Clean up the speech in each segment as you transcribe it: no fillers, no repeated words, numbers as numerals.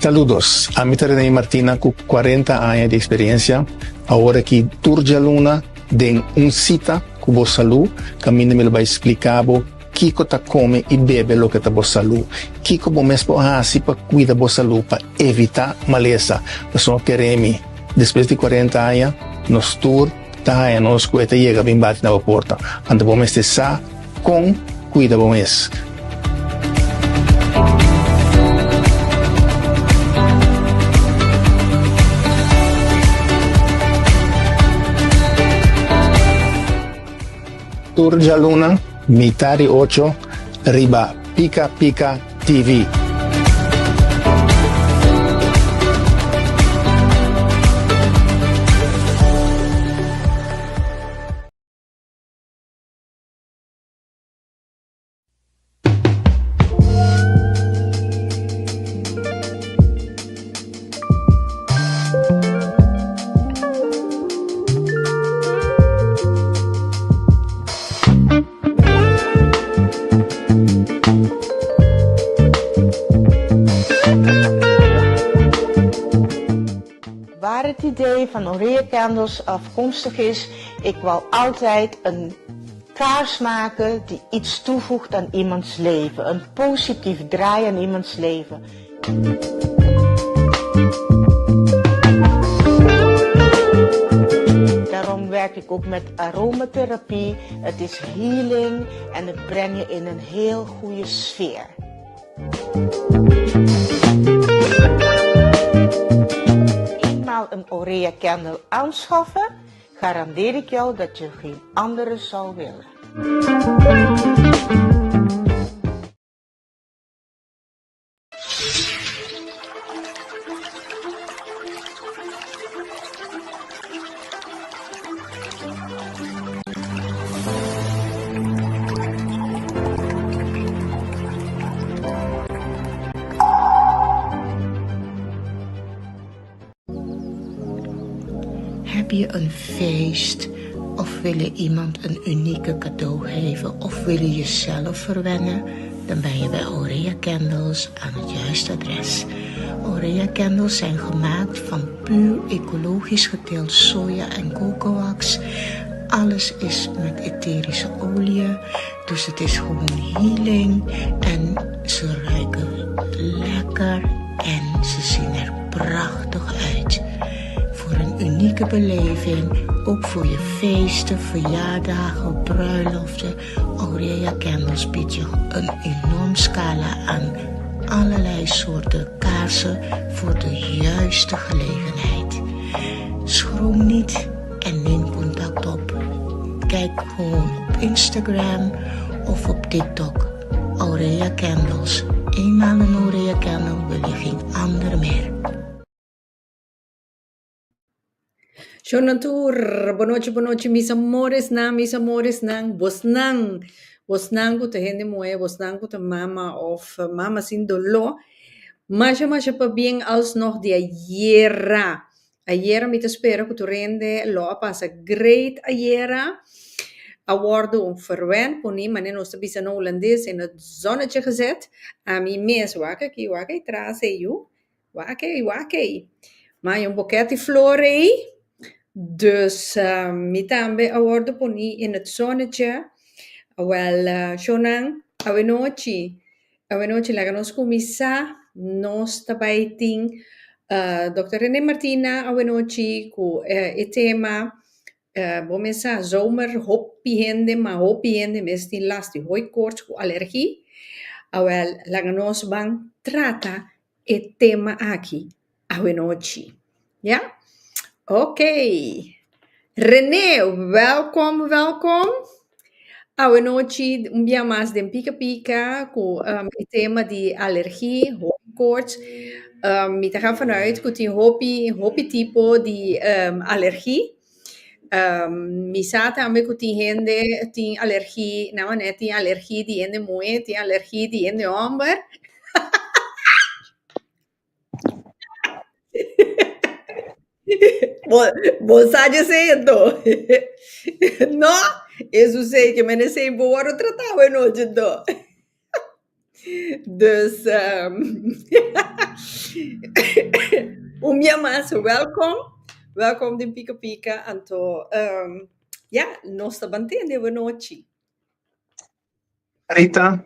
Saludos, ami ta Rene Martina ku 40 aña di eksperensia. Awor aki tur djaluna den un sita ku bo salú, kaminda mi lo bai splika bo kiko ta kome i bebe loke ta bo salú, kiko bo mes por hasi pa kuida bo salú pa evitá malesa. Pasobra kere mi, despues di 40 aña nos tur ta haña nos ku e ta yega bin bati na bo porta. Anto bo mester sa kon kuida bo mes. Tur djaluna mitá di ocho riba Pika Pika TV. Waar het idee van Orea Candles afkomstig is, ik wou altijd een kaars maken die iets toevoegt aan iemands leven. Een positief draai aan iemands leven. Daarom werk ik ook met aromatherapie. Het is healing en het brengt je in een heel goede sfeer. Eenmaal een Orea Candle aanschaffen, garandeer ik jou dat je geen andere zou willen. Heb je een feest of wil je iemand een unieke cadeau geven of wil je jezelf verwennen? Dan ben je bij Orea Candles aan het juiste adres. Orea Candles zijn gemaakt van puur ecologisch geteeld soja en cocoax. Alles is met etherische olie, dus het is gewoon healing en ze ruiken lekker en ze zien er prachtig uit. Voor een unieke beleving, ook voor je feesten, verjaardagen, bruiloften. Aurea Candles biedt je een enorm scala aan allerlei soorten kaarsen voor de juiste gelegenheid. Schroom niet en neem contact op. Kijk gewoon op Instagram of op TikTok. Aurea Candles. Eenmaal een Aurea Candle wil je geen ander meer. Shownan tur, bonochi bonochi mis amores nan, mis amores nan, bosnan, bosnan ku ta hende muhé, bosnan ku ta mama òf mama sin doló, masha masha pabien alsnog di ayera. Ayera mi ta spera ku tur hende lo a pasa great ayera. A wòrdu un ferwèn poni manera nos ta bisa na hulandes in het zonnetje gezet. Ami mes wak aki wak ei tras ei yu wak ei wak ei. Mi haña un boket di flor ei dus mi tambe a wòrdu poni in het zonnetje. Awèl shownan awenochi Awenochi laga nos kuminsá. Nos ta bai tin Dòkter Rene Martina awenochi ku e tema bo mes sa zomer hopi hende ma hopi hende mes tin last di hooikoorts ku alergi. Awèl laga nos ban trata e tema aki awenochi. Ya? Oké. Rene, welkom, welkom. Awenochi un bia mas den Pika Pika ku um, e tema di alergie, hooikoorts. Um, mi ta gaan vanuit ku tin hopi, hopi tipo di um, alergie. Um, mi sa tambe ku tin hende tin alergie, nou net tin alergie di hende muhé, tin alergie di hende hòmber. Bo, bo sa esei anto? No? Eso sei ke men esei bo wòrdu tratá awenochi anto. Dus un bia mas welkom, welkom den Pika Pika anto ya nos ta ban tende awe nochi. Rita,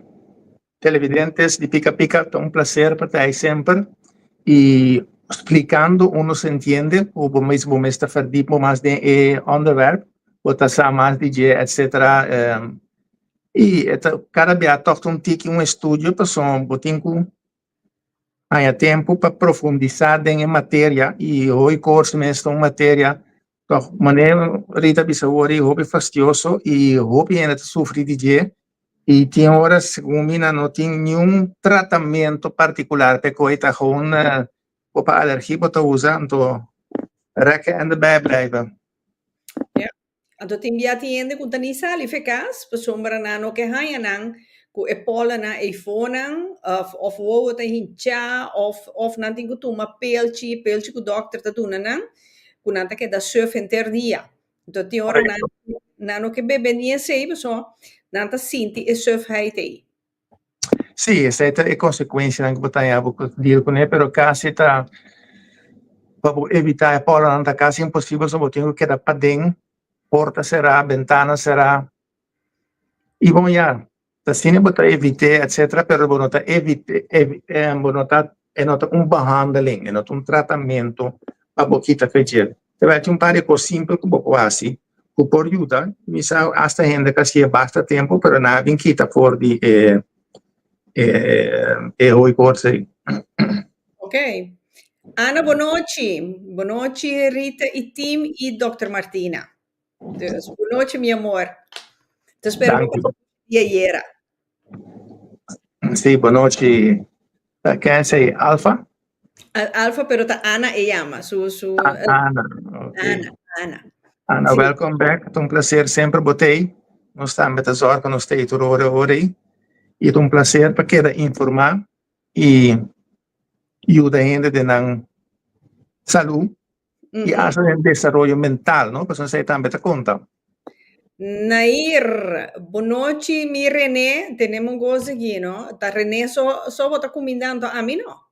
televidentes di Pika Pika, ta un placer pa ta ei semper y splicando uno se entiende, cu bo mes bo mes ta verdiep bo mas den e onderwerp, bo ta sa mas di dje etcetera. Y e ta cada bia toch ta un tiki un estudio pasobra bo tin cu haña tempo pa profundisa den e materia y hoy course mes ta un materia toch manera Rita a bisa awor y hopi fastioso y hopi hende ta sufri di dje y tin ora segun mi nan no tin niun tratamento particular p'e koe ta gewoon bo pa alergia bo ta usa anto rekken en erbij blijven. Ja. Anto tin bia tin hende ku ta ni sali fe kas pasobra nan no ke haña nan ku e pòlennan eifonan òf òf wowo ta hinchá òf òf nan tin ku tuma pelchi, pelchi ku dòkter ta duna nan ku nan ta keda suf henter dia. Anto tin ora nan nan no ke bebe ni esei pasobra nan ta sinti e sufheid ei. Sí, esei ta e konsekuensianan ku bo ta haña bo ku deal kuné, pero kasi ta pa bo evitá e pòlennan ta kasi imposibel, so bo tin ku keda paden, porta será, bentana será. I bon ya, ta asina bo ta evit'é etcetera, pero bo no ta evit'é bo no ta e no ta un behandeling, e no ta un tratamentu pa bo kita fe djel. Te tin un par di kos simpel ku bo por hasi ku por yuda. Mi sa asta hende ku a hasié basta tempu pero nan a bin kita for di e e hooikoorts ei. Ok. Ana bonochi. Bonochi Rita i team i Dòkter Martina. Dus bonochi mi amor. Te spera bo Danki. dia ayera. Sí, bonochi. Ken esei? Alfa? Alfa, pero ta Ana e yama. Su, su, Ah, Ana, ok. Ana, Ana. Ana, Sí. welcome back. Ta un placer semper bo t'ei. Nos tambe ta zorg ku nos t'ei tur ora ora ei. I ta un placer pa keda informá i yuda hende den nan salú i hasta den desaroyo mental, no? Pasobra esei tambe ta konta. Nair, bonochi mi René, tenemos un gozo aquí, no? Ta René so, so bo ta kumindando, ami no.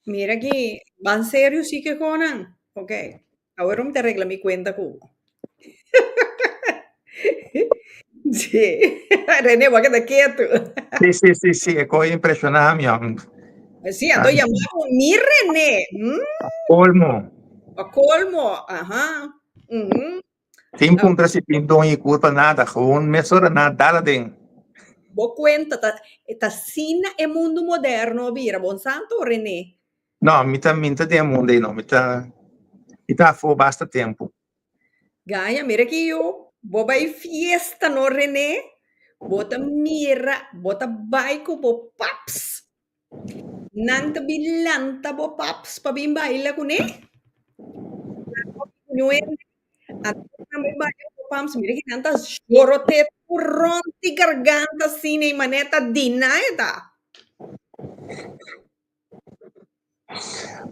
Mira aki, ban serio si ke konan. Ok, awor mi ta regla mi kuenta ku bo. Sí, René, bo a keda ketu. Sí, sí, sí, sí, e koe impreshoná mi, hòm. Sí, anto yamá bo mi René. Mm. Kolmo. Pa kolmo, aha. Mhm. Sin puntra si tin doño y culpa nada, gewoon mesora na dal aden. Bo cuenta ta ta asina e mundo moderno a bira, bon santo René? No, mi ta mi ta den e mundo ei no, mi ta mi ta afó basta tempu. Gaña, mira aki yu, bo bai fiesta no René, bo ta mira, bo ta bai ku bo paps. Nan ta bin lanta bo paps pa bin baila kuné. Nan bai baila ku bo paps, mira ki nan ta zjorote tur rònt di garganta asina i manera ta dina e ta.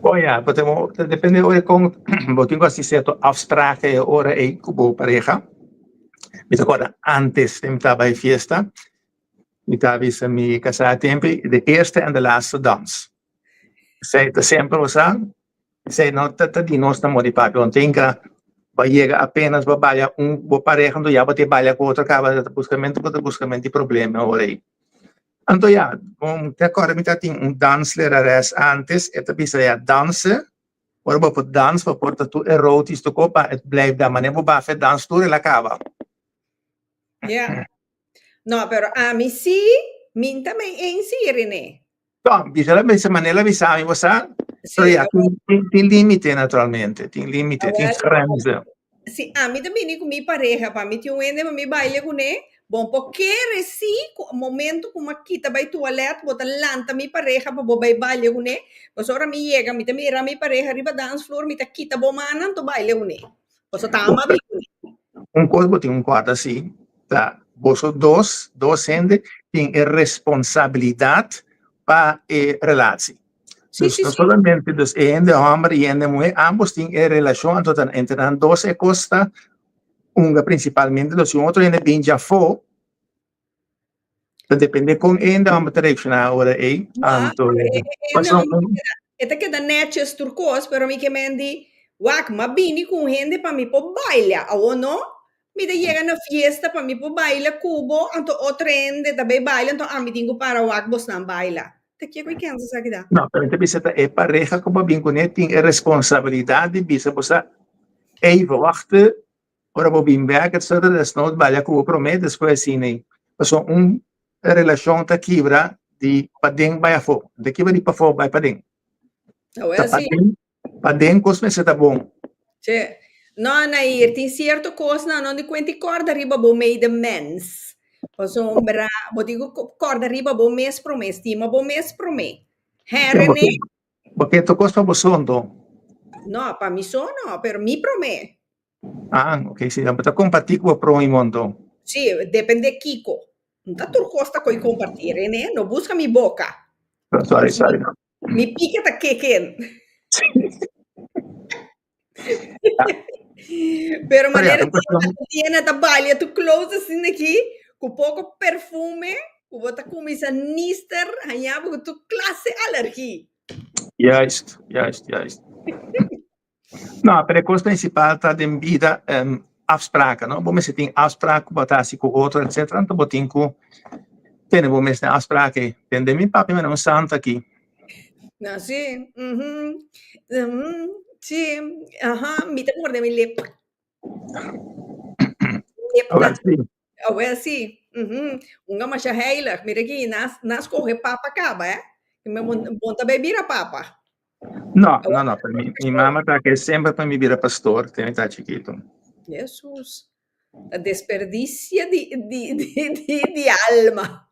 Bon ya, bo ta depende ora kon bo tin ku hasi sierto afspraken e ora ei ku bo pareha. Mi ta kòrda antes den mi ta bai fiesta, Mi ta bisa mi kasá tempe de eerste en de laatste dans. Esei ta semper bo sa, esei no ta ta di nos na modi papia. Want tinka bo a yega apenas bo a balia un bo pareha anto ya bo ta balia ku otro kaba ta buskamento bo ta buskamento di problema ora ei. Anto ya, bon te akorda mi ta tin un danslerares antes, e ta bisa ya danse, ora bo por dans bo por ta tur erotisch tur ko pa et blijf da manera bo bafa e dans tur el a kaba. Ja. No, pero ami sí, min ta mei eens sí, René. No, bisa la bisa manera bisa mi bo sa. Sí, Pero ya, tin, tin, tin límite naturalmente, tin límite, tin Awel, grenzen. si ami ta bini ku mi pareha pa mi tin un hende pa mi baile kuné, bon por kere sí ku momento ku mi a kita bai tualet bo ta lanta mi pareha pa bo bai baile kuné, pasobra ora mi yega mi ta mira mi pareha riba dansvloer mi ta kita bo mannan to baile kuné. Pasobra ta ama bin kuné. Un kos bo tin un kòrda si, ta boso dos, dos hende tin e responsabilidat pa e relatie. Sí, Dus sí, no sí. solamente dus e hende hòmber i hende muhé, ambos tin e relashon, anto ta entre nan dos e kos ta hunga prinsipalmente. Dus si un otro hende bin djafó. Ta depende kon hende hòmber ta reakshoná ora ei. Anto, pasobra un. E ta keda netjes tur kos, pero mi ke men di, wak, m'a bini ku un hende pa mi por baila. Awor no, mi ta yega na fiesta pa mi por baila ku bo, anto otro hende ta bay baila, anto ami tin ku para wak bosnan baila. Ta kiko e kens esaki ta? No, pero mi ta bisa ta e pareha ku bo a bin kuné tin e responsabilidat di bisa bo sa, even wachten, Ora bo bin bek et cetera desnood balia ku bo promé despues asina ei. Pasobra un relashon ta kibra di paden bai afó, no ta kibra di pafó bai paden. Ta paden, paden kos mester ta bon. Che. No, Nair, tin sierto kosnan no di kuenta i kòrda riba bo medemens. Pasobra bo tin ku kòrda riba bo mes promé, stima bo mes promé. Hè, René? Bo ke tur kos pa bo so anto? No, pa mi so no, pero mi promé. Ah, ok, si, bo ta comparti cu bo próhimo anto? Si, depende kico. No ta tur cos ta coi comparti, René, no busca mi boca. Sorry, sorry. Mi pica ta keken. Pero manera tiene ta balia tu close asina aki, cu poco perfume, cu bo ta cuminsa nister, haña bo cu tur clase alergie. Juist, juist, juist. No, pero e kos prinsipal ta den bida afspraken, no? Bo mester tin afspraak ku bo ta hasi ku otro, etcetera, anto bo tin ku tene bo mes den afspraak ei. Tende mi papia manera un santo aki. No, sí, mhm, mhm, sí, aha, mi ta morde mi lip. Lip ta. Awel sí, mhm, un a masha heilig. Mira aki, nan a skohe papa kaba, eh. Bon ta bay bira papa. No, no, no, pero mi, mi mama ta ke semper pa mi bira pastor, te mi ta chiquito. Jesus, ta desperdicia di, di, di, di, di alma.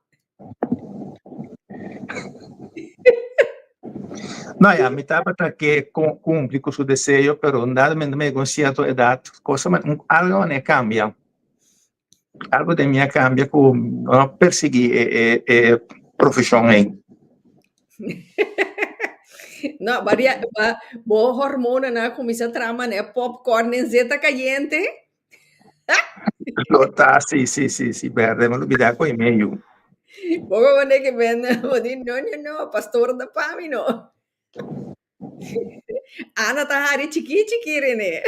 No, ya, mi tabata ke cumpli cu su deseo, pero dado mi llega un cierto edad, cosa, algo a cambia. Algo den mi a cambia cu no a persigui e, e, e profesion ei. No, baria, ba, bo hormonanan a cuminsa traha manera popcorn den zeta cayente. Lo ta, si, si, si, si, berde, mi lubida cu e medio. Bo mane que ben, bo di, no, no, no, pastor ta pa mi no. Ana ta hari chikí chikí, René.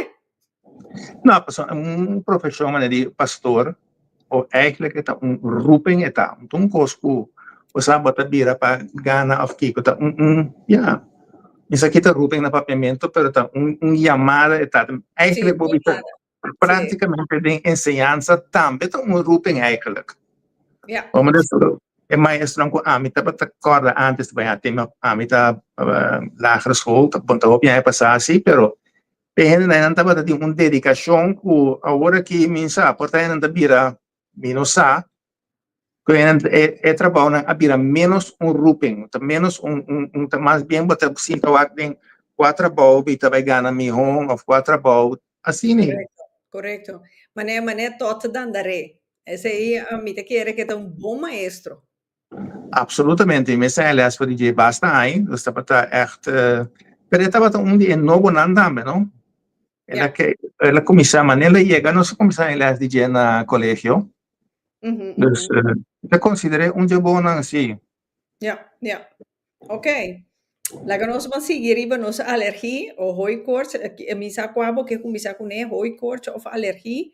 No, pasobra un profesion manera di pastor, o eigenlijk e ta un roeping e ta. No ta un kos ku bo sa bo ta bira pa gana òf kiko. Ta un, un, ya, mi sa kita roeping na papiamentu, pero ta un, un yamada e ta. Eigenlijk bo bisa práktikamente den enseñansa tambe ta un roeping eigenlijk. E maestronan ku ami tabata kòrda ántes ta bai ami ta lagere school, ta bon ta hopi aña pasá si, pero e hendenan nan tabata tin un dedikashon ku awor aki mi sa por ta hendenan ta bira mi no sa ku e e trabounan a bira ménos un roeping, ta ménos un un un ta mas bien bo ta sinta wak den kua trabou mi ta bai gana mihó òf kua trabou asina. Korekto, korekto. Manera manera Tot Dandaré. Esei mi ta kere ke ta un bon maestro. Absolutamente, mi mester haña les for di dje basta aña, dus tabata ègt, pero e tabata un di e nobonan tambe, no? El a ke, el a kuminsá, manera el a yega nos a kuminsá haña les di dje na kolegio, dus mi ta konsider'é un dje bonnan, sí. Ja, ja. Ok. Laga nos ban sigui riba nos alergie o hooikoorts. Mi sa kua bo ke kuminsá kuné, hooikoorts òf alergie?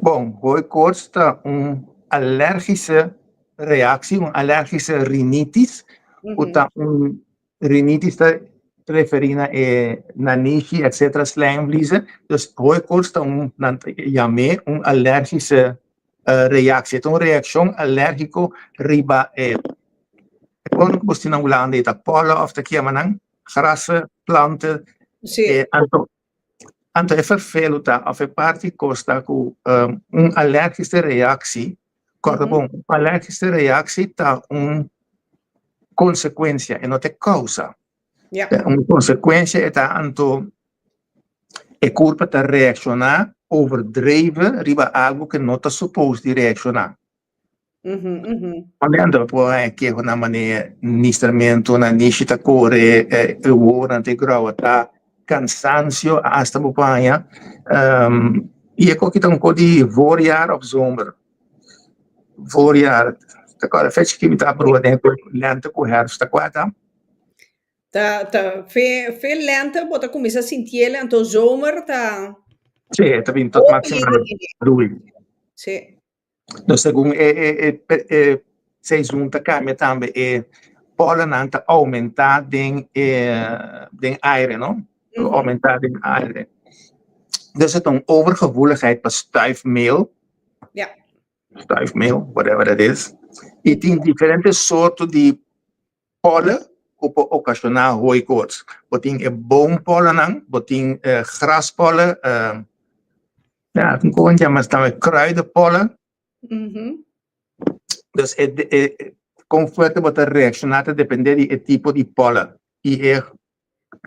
Bon, hooikoorts ta un alergische reactie, un alergische rinitis, ku ta un rinitis ta referí na e nanishi etcetera slijmvliezen. Dus hooikoorts ta un, nan ta yam'é un alergische reactie. Ta un reaccion alergico riba e kon ku bo tin na Hulanda e ta pollen of ta kiema nan, grassen, planten. Sí. Anto, anto e ferfelu ta of e parti kos ta ku un alergische reactie, kòrda bon, un alergische reactie ta un konsekuensia e no ta e kousa. Un konsekuensia e ta anto e kurpa ta reakshoná overdreven riba algu ku no ta supos di reakshoná. Unda anto bo por haña keho na manera nistramentu, nanishi ta kore, e wowonan ta grou ta, kansansio asta bo por haña. I e koki ta un kos di voorjaar òf zomer. Voorjaar. Ta kòrda fecha ki mi ta aprobá den lènte ku hèrfst ta kua ta? Ta ta fe fe lènte bo ta kuminsá sintiel anto zomer ta. Sí, e ta bin tot máksimo abril. Sí. No, segun e e e e seizoen ta kambia tambe e pòlennan ta oumentá den e den aire, no? Ta oumentá den aire. Dus e ta un overgevoeligheid pa stuifmeel. Ja. Stuifmeel, whatever that is. I tin diferente sorto di pòlen ku por okashoná hooikoorts. Bo tin e boompollennan, bo tin e graspollen, ja, kon nan yama tambe kruidenpollen. Dus e e kon fuerte bo ta reakshoná ta dependé di e tipo di pollen i e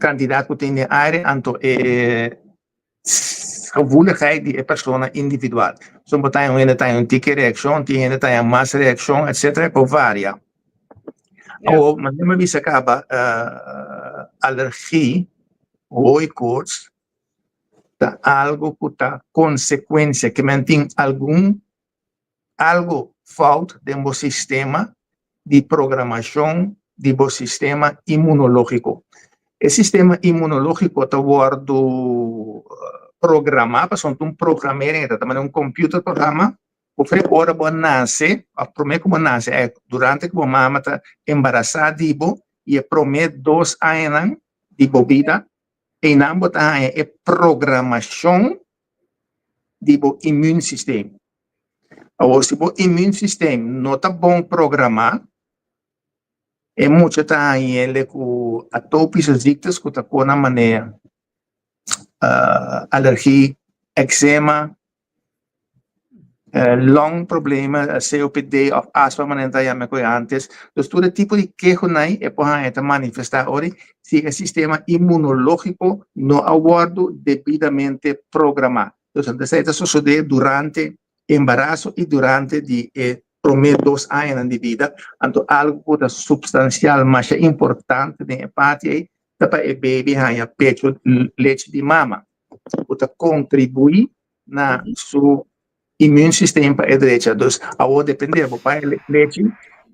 kantidat ku tin den aire anto e gevoeligheid di e persona individual. So bo ta haña un hende ta haña un tiki reakshon, tin hende ta haña mas reakshon etcetera e por varia. Awor manera mi a bisa kaba alergi, hooikoorts ta algo ku ta konsekuensia ke men tin algun algo fout den bo sistema di programashon di bo sistema inmunológiko. E sistema inmunológiko ta wòrdu programá pasobra ta un programering, e ta manera un computer programa ku fe ora bo a nase òf promé ku bo nase durante ku bo mama ta embarasá di bo i e promé dos añanan di bo bida einan bo ta haña e programashon di bo immuunsysteem. Awor si bo immuunsysteem no ta bon programá, e mucha ta hañ'ele ku atopische ziektes ku ta kona manera alergie, eczema, longproblemen, COPD òf asma manera nan ta yama koe antes. Dus tur e tipo di kehonan e por haña ta manifestá ora si e sistema inmunológiko no a wòrdu debidamente programá. Dus esei ta sosodé durante embaraso i durante di e promé dos añanan di bida. Anto algu ku ta supstansial masha importante den e parti ei ta pa e baby haña pecho lechi di mama ku ta kontribuí na su immuunsysteem pa e drecha. Dus awor depende bo pa e lechi,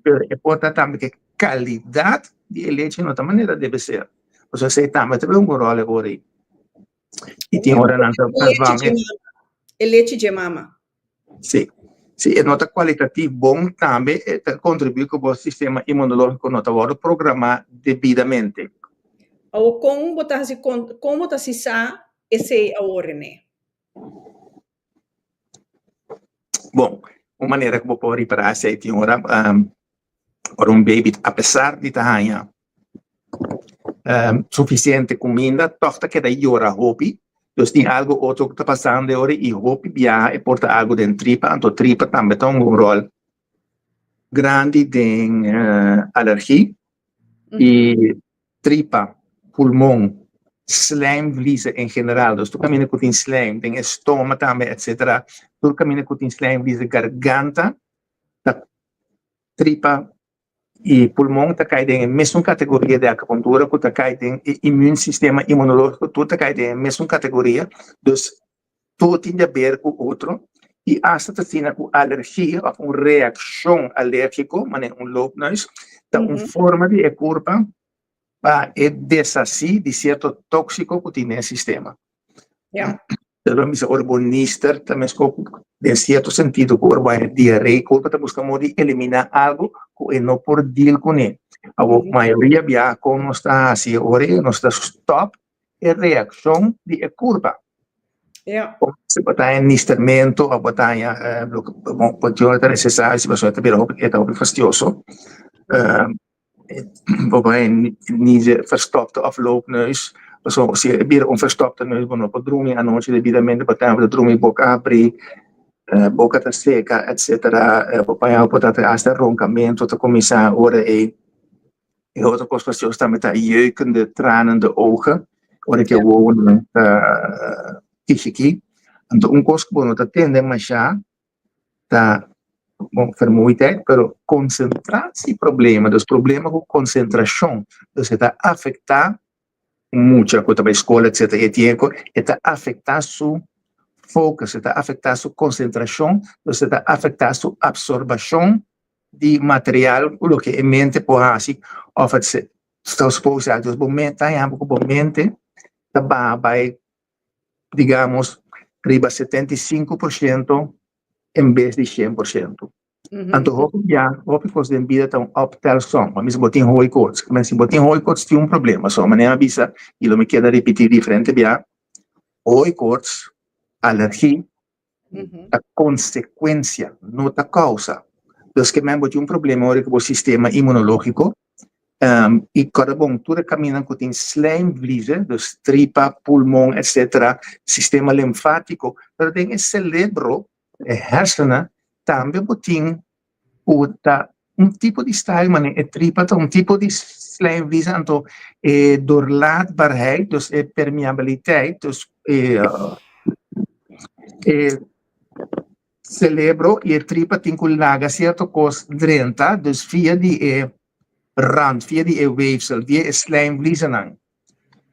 pero e por ta tambe ke kalidat di e lechi no ta manera debe ser. Pasobra esei tambe ta hunga un ròl e ora ei. I tin ora nan ta vervang e. E lechi dje mama. Si. Si e no ta kualitativ bon tambe e ta kontribuí ku bo sistema inmunológiko no ta wòrdu programá debidamente. Awor kon bo ta hasi kon bo ta hasi sa esei awor Rene? Bon, un manera ku bo por ripará esei tin ora, ora un baby apesar di ta haña sufisiente kuminda tòg ta keda yora hopi, dus tin algu otro ku ta pasando e ora i hopi biaha e por ta algu den tripa, anto tripa tambe ta hunga un ròl grandi den alergi i tripa, pulmon, slijmvliezen en general, dus tur kaminda ku tin slijm, den e stoma tambe etcetera, tur kaminda ku tin slijmvliezen, garganta, ta tripa i pulmon ta kai den e mesun kategoria di akupuntura ku ta kai den e immuunsistema inmunológiko, tur ta kai den e mesun kategoria, dus tur tin di haber ku otro i asta ta asina ku alergia òf un reakshon alérgiko, manera un loopneus, ta un forma di e kurpa pa e deshasí di sierto tóksiko ku tin den e sistema. Pero mi bisa ora bo nister ta meskos ku den sierto sentido ku ora bo haña diaré kurpa ta buska modo di eliminá algu ku e no por deal kuné. Awor mayoria biaha kon nos ta hasi e ora ei nos ta stòp e reakshon di e kurpa. Si bo ta haña nistermentu òf bo ta haña loke bo ta nesesario si pasobra e ta bira hopi e ta hopi fastioso. Bo por haña nize verstopte of loopneus. Pasobra si e bira un verstopte neus bo no por drumi anochi debidamente bo ta drumi boka habrí, boka ta seka etcetera. Bo por haña por ta hasta ronkamentu ta kuminsá ora ei. E otro kos fastioso tambe ta jeukende, tranende ogen ora ku e wowonan ta kishikí. Anto un kos ku bo no ta tende mashá ta bon vermoeidheid pero concentratie problema dus problema cu concentracion dus e ta afecta un mucha cu ta bay school etc e tin cu e ta afecta su focus e ta afecta su concentracion dus e ta afecta su absorbacion. di material ku loke e mente por hasi òf et ta suppose a. Dus bo mente ta haña bo ku bo mente ta baha bai digamos riba 75% en bes di 100%. Anto hopi bia, hopi kos den bida ta un optelsom. Bo a bisa bo tin hooikoorts. Men si bo tin hooikoorts tin un problema. So manera mi a bisa i lo mi keda ripití diferente bia, hooikoorts, alergi, ta konsekuensia, no ta kousa. Dus ke men bo tin un problema ora ku bo sistema imunológiko i kòrda bon tur e kamindanan ku tin slijmvliezen, dus tripa, pulmon, etsetera, sistema linfátiko, pero den e selebro, e hersenen, tambe bo tin ku ta un tipo di style manera e tripa ta un tipo di slijmvliezen anto e doorlaatbaarheid, dus e permeabiliteit, dus e e celebro y e tripa tin cu laga cierto cos drenta, dus via di e rand, via di e weefsel, via e slijmvliezennan.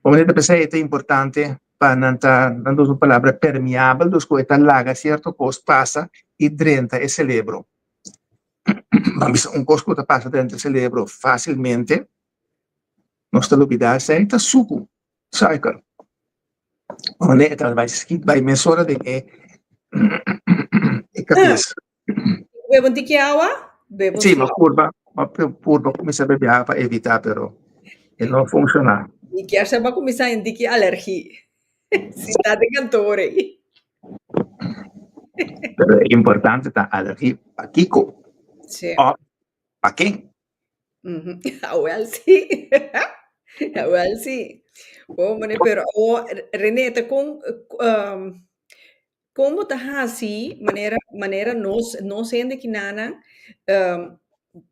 Bo manera ta pensá e ta importante pa nan ta, nan ta usa un palabra permeabel, dus ku e ta laga sierto kos pasa i drenta e selebro. Ban bisa un kos ku ta pasa drenta e selebro fásilmente, nos ta lubidá esei, ta suku, suiker. Bo manera e ta bai skit bai mesora den e e kabes. Bebe un tiki awa? Bebe un Sí, m'a purba, m'a purba kuminsá bebe awa pa evitá, pero e no a funshoná. Mi kier sa bo a kuminsá un tiki alergi. Si ta den kantoor ei. Pero e importante ta alergi pa kiko? Sí. Òf pa ken? Awel sí. Awel sí. Bo mane pero awor Rene ta kon Kon bo ta hasi manera manera nos nos hende kinanan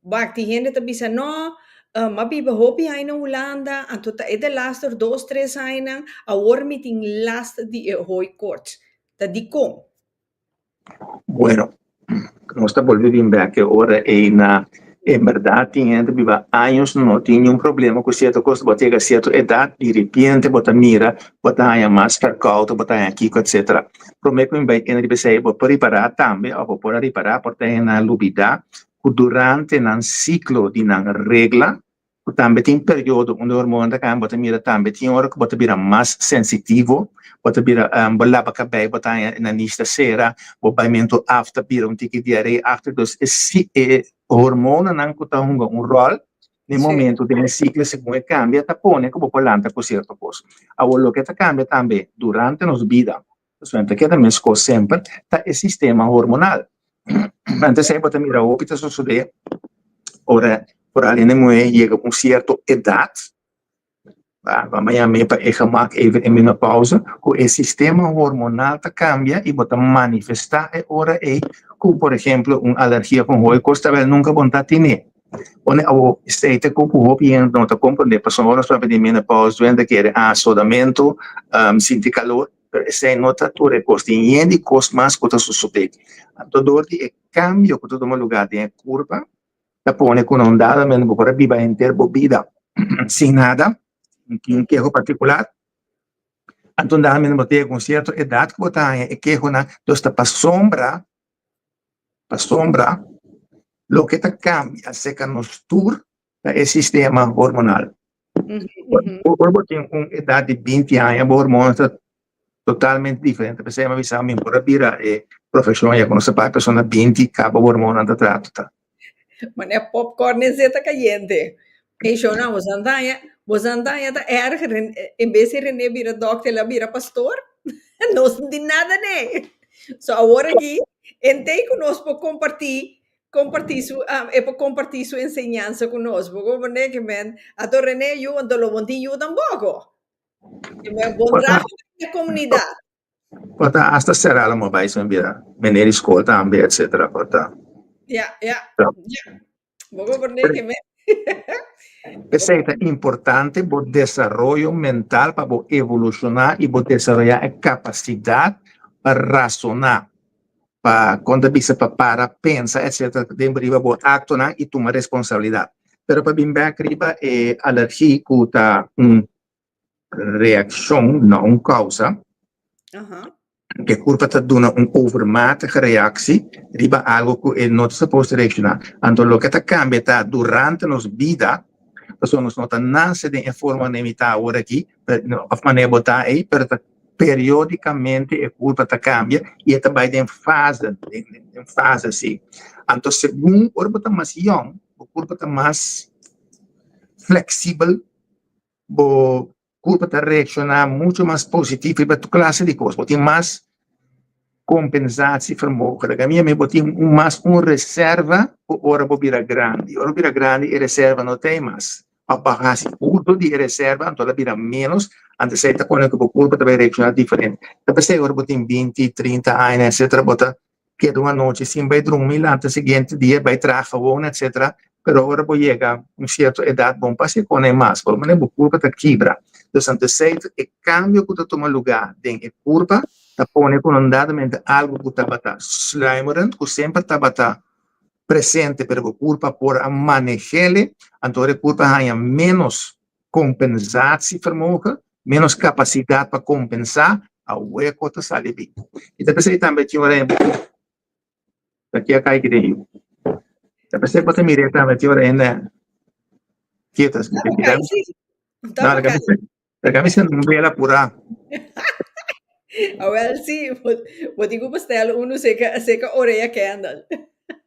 wak tin hende ta bisa no m'a biba hopi aña na Hulanda anto ta e delaster dos tres añanan awor mi tin last di e hooikoorts. Ta dikon? Bueno, nos ta bolbe bin bek e ora ei na En berdad tin hende biba años no tin niun problema cu cierto cos, bo ta yega cierto edad di repente bo ta mira bo ta haña mas verkoud, bo ta haña kiko etcetera. Prome cu mi bay kende riba esey bo por ripara tambe of bo por a ripara por ta hende a lubida cu durante nan ciclo di nan regla Ku tambe tin periodo unda hormonan ta kambia, bo ta mira tambe tin ora ku bo ta bira mas sensitivo, bo ta bira bo laba kabei bo ta haña e nanish ta sera, bo baimentu af ta bira un tiki diaree-achtig, dus e si e hormonanan ku ta hunga un ròl den momento den e siklo segun e kambia ta pone ku bo por lanta ku sierto kos. Awor loke ta kambia tambe durante nos bida Pasobra ta keda meskos semper ta e sistema hormonal. Antes ei bo ta mira hopi ta sosodé ora por algén muhé yega un sierto edat, ban a yam'é pa e gemak even e menopausa, ku e sistema hormonal ta kambia i bo ta manifestá e ora ei ku por ehemplo un alergia ku un hopi kos tabel nunka bo no ta tene. Pone awo esei ta ku hopi hende no ta komprendé pasobra ora nos papia di menopausa tur hende ta kere ah sodamentu, sinti kalor. Pero esei no ta tur e kos, tin yen di kos mas ku ta sosodé. Anto dor di e kambio ku ta tuma lugá den e kurpa, ta pone ku na un dado momento bo por a biba henter bo bida sin nada, sin tin un keho partikular. Anto un dado momento bo ta yega un sierto edat ku bo ta haña e kehonan, dus ta pasobra, pasobra loke ta kambia serka nos tur ta e sistema hormonal. Ora bo tin un edat di binti aña bo hormonan ta totalmente diferente. P'esei mi a bisa mi por a bira e profeshon ya ku nos ta paga persona binti kaba bo hormonan ta traha total. Manera popcorn e zeta kayente. Ey shona bo san daña, bo san daña ta erg en bes di Rene bira dokter el a bira pastor. Nos no tin nada ne. So awor aki entey ku nos por kompartí Compartí su, e por compartí su enseñansa cu nos. Bo comprende que men, ato René yu, anto lo bon tin yu tampoco. Que men bon traha den e comunidad. Por ta hasta cerá lo mo bai so bira meneer di school tambe etcetera por ta. Ja, ja, ja. Bo comprende que men. P'esei ta importante bo desaroyo mental pa bo evolucioná y bo desaroyá e capacidad pa razoná. pa kon ta bisa pa para pensa etcetera den riba bo actonan y tuma responsabilidad. Pero pa bin bek riba e alergi cu ta un reaccion no un causa. E kurpa ta duna un overmatige reactie riba algo ku e no ta supposed te reacciona. Anto loke ta cambia ta durante nos bida, pasobra nos no ta nace den e forma manera mi ta awor aki, of manera bo ta ei, pero ta periodicamente e kurpa ta cambia y e ta bay den fase, den fase si. Anto segun ora bo ta mas yong, bo kurpa ta mas flexibel, bo Kurpa ta reakshoná muchu mas positivo riba tur klase di kos. Bo tin mas kompensatievermogen. Laga mi yam'é bo tin un mas un reserva ku ora bo bira grandi. Ora bo bira grandi e reserva no ta ei mas. Òf bo a hasi uso di e reserva anto el a bira ménos, anto esei ta pone ku bo kurpa ta bai reakshoná diferente. Ta p'esei ora bo tin binti, trinta aña etcetera bo ta keda un anochi sin bai drumi, lanta siguiente dia bai traha gewoon etcetera, pero ora bo yega un cierto edad bon pa haci con e mas, por lo menos bo curpa ta kibra. Dus anto esey ta e cambio cu ta tuma lugar den e curpa ta pone cu nondadamente algo cu tabata sluimerend, cu semper tabata presente pero bo curpa por a manehele, anto ora e curpa haya menos kompensatievermogen, menos kapasidat pa kompensá, awor ku ta sali bin. I ta p'esei tambe tin ora hende ta kia kai ki den yu. Ta p'esei bo ta mir'é tambe tin ora hende kieto asina. No, laga mi sende un bela purá. Awel sí, bo tin ku bestel unu seka seka orea Kendall.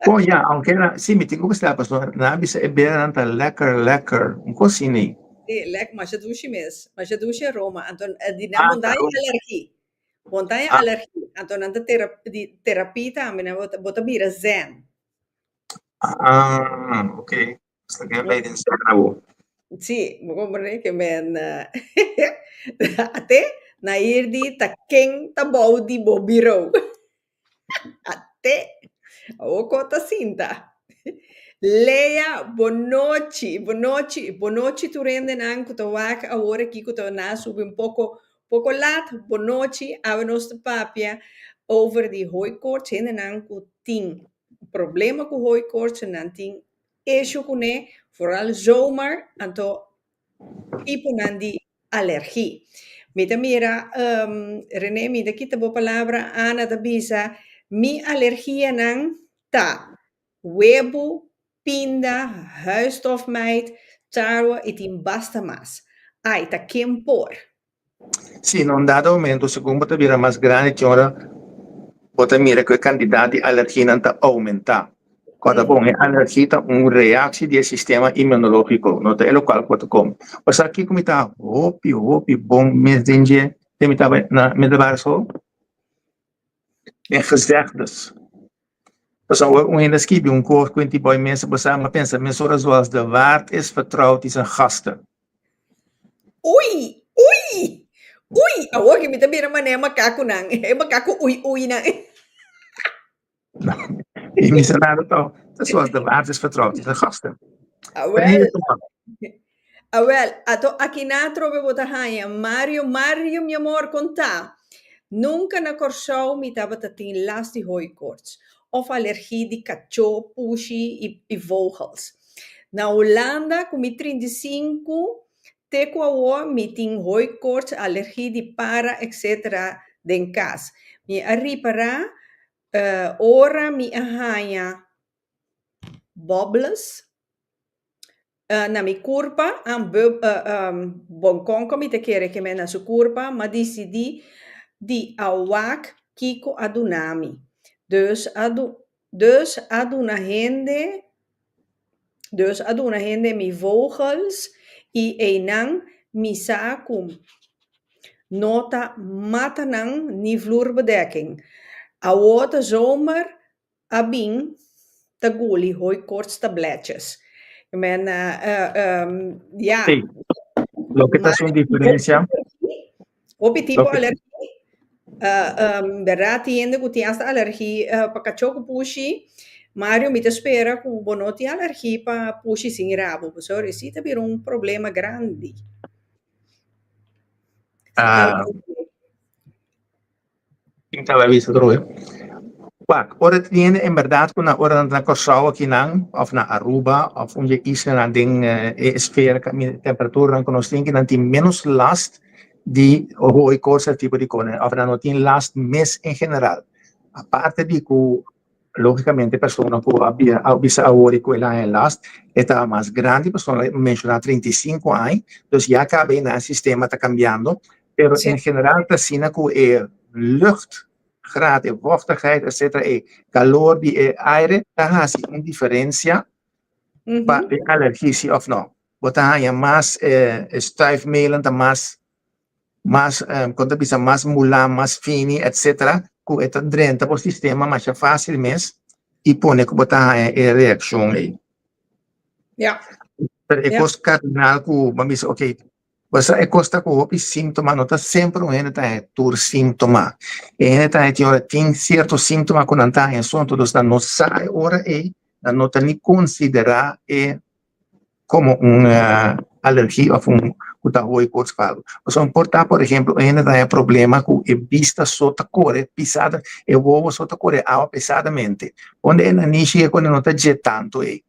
Oh ya, aunke na, sí, mi tin ku bestel pasobra nan a bisa e belanan ta lekker lekker, un kos asina. Sí, lek, masha dushi mes, masha dushi aroma. Anto di nan montaña alergi, montaña alergi, anto nan ta tera di terapia tambe, nan bo ta bira zen. Ah, ok. Sta gen bij den zen awo. Sí, bo comprende ke men ate na hier di ta ken ta bou di bo bureau. Ate, awo ko ta sinta. Lea, bonochi, bonochi, bonochi tur hendenan ku ta wak awor aki ku ta na subi un poko poko lat, bonochi, awe nos ta papia over di hooikoorts, hendenan ku tin problema ku hooikoorts, nan tin Esho kuné, foral zomer, anto tiponan di alergi. Mi ta mira, René, mi ta kita bo palabra, Ana ta bisa, mi alergianan ta webu, pinda, huisstofmijt, tarwe i tin basta mas. Ai, ta ken por? Sí, na un dado momento, segun bo ta bira mas grandi tin ora bo ta mira ku e kantidat di alergianan ta oumentá. Kòrda bon, e alergia ta un reaksi di e sistema inmunológiko, no ta e lokual ku bo ta kome. Bo sa kiko mi ta hopi, hopi bon mes den dje den mi tabata na middelbare school? Den gezegdes. Pasobra ora un hende a skibi un kos ku inti boy mester bo sa, mi a pensa mesora zoals de waard is vertrouwt die zijn gasten. Ui! Ui! Ui! Awor ki mi ta bira manera makakunan, e makaku ui uinan. Mi mi sa nada tòg. Ta zoals de waard is vertrouwt die zijn gasten. Awel, awel, ato aki na atrobe bo ta haña Mario, Mario mi amor kon ta? Nunka na Kòrsou mi tabata tin last di hooikoorts òf alergi di kachó, pushi i i vogels. Na Hulanda ku mi 35 te ku awor mi tin hooikoorts, alergi di para etc. Den kas. Mi a ripará ora mi a haña bubbles na mi kurpa, bonkonko mi ta kere ke men na su kurpa, m'a disidí di a wak kiko a duna mi. Dus a dus a duna hende, dus a duna hende mi vogels i einan mi sa ku no ta mata nan ni vloerbedekking. Awor ta zomer a bin ta guli hooikoorts tabletjes. I men, ja. Sí. Loke ta su diferencia. Hopi tipo alergia. Berdad tin hende ku tin hasta alergia pa kachó ku pushi. Mario, mi ta spera ku bo no tin alergia pa pushi sin rabo, pasobra esei ta bira un problema grandi. Ah. Tin tabata bisa otro be. Wak, ora tin hende en berdad ku na ora nan ta na Kòrsou akinan òf na Aruba òf un di e islanan den e esfera kaminda e temperaturanan ku nos tin kinan tin ménos last. Di hooikoorts e tipo di kos, òf nan no tin last mes en general. Aparte di ku lógikamente persona ku a a bisa awor ku el a haña last, e ta mas grandi, persona menshoná 35 aña, dus ya kaba e sistema ta kambiando, pero en general ta asina ku e luchtgraad, e vochtigheid, etc., e kalor di e aire ta hasi un diferensia pa e alergia si òf no. Bo ta haña mas stuifmelen, ta mas, kon ta bisa, mas mulá, mas fini, etc., ku e ta drenta bo sistema mas fásil mes i pone ku bo ta haña e reakshon ei. Pero e kos kardinal ku bo bisa, ok, basta e kos ta ku hopi síntoma, no ta semper un hende ta haña tur síntoma. E hende ta haña tin ora tin sierto síntoma ku nan ta haña so, dus nan no sa e ora ei, nan no ta ni konsiderá e komo un alergia òf un ku ta hooikoorts òf algu. Pasobra por ta, por ehempel, un hende ta haña problema ku e bista so ta kore pisada, e wowo so ta kore awa pesadamente. Unda e nanishi e no ta dje tantu ei.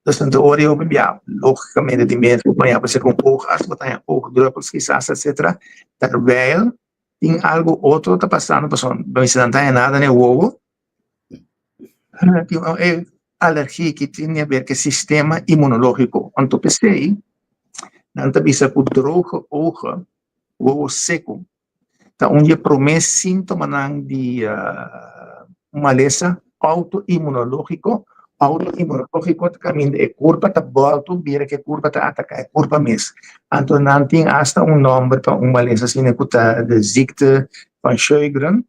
Dus anto ora e hopi bia, lógikamente di mes bo haña bo serka un oogarts, bo ta haña oogdruppels kisas, etcetera. Terwijl tin algu otro ta pasando, pasobra bo mester nan ta haña nada na e wowo, tin e alergia ku tin di aber ku e sistema inmunológiko. Anto p'esei nan ta bisa ku droge ogen, wowo seku, ta un di e promé síntomanan di un malesa outoinmunológiko. Outoinmunológiko ta kaminda e kurpa ta bòltu bira ku e kurpa ta ataká e kurpa mes. Anto nan tin asta un nòmber pa un malesa asina ku ta de ziekte van Sjögren,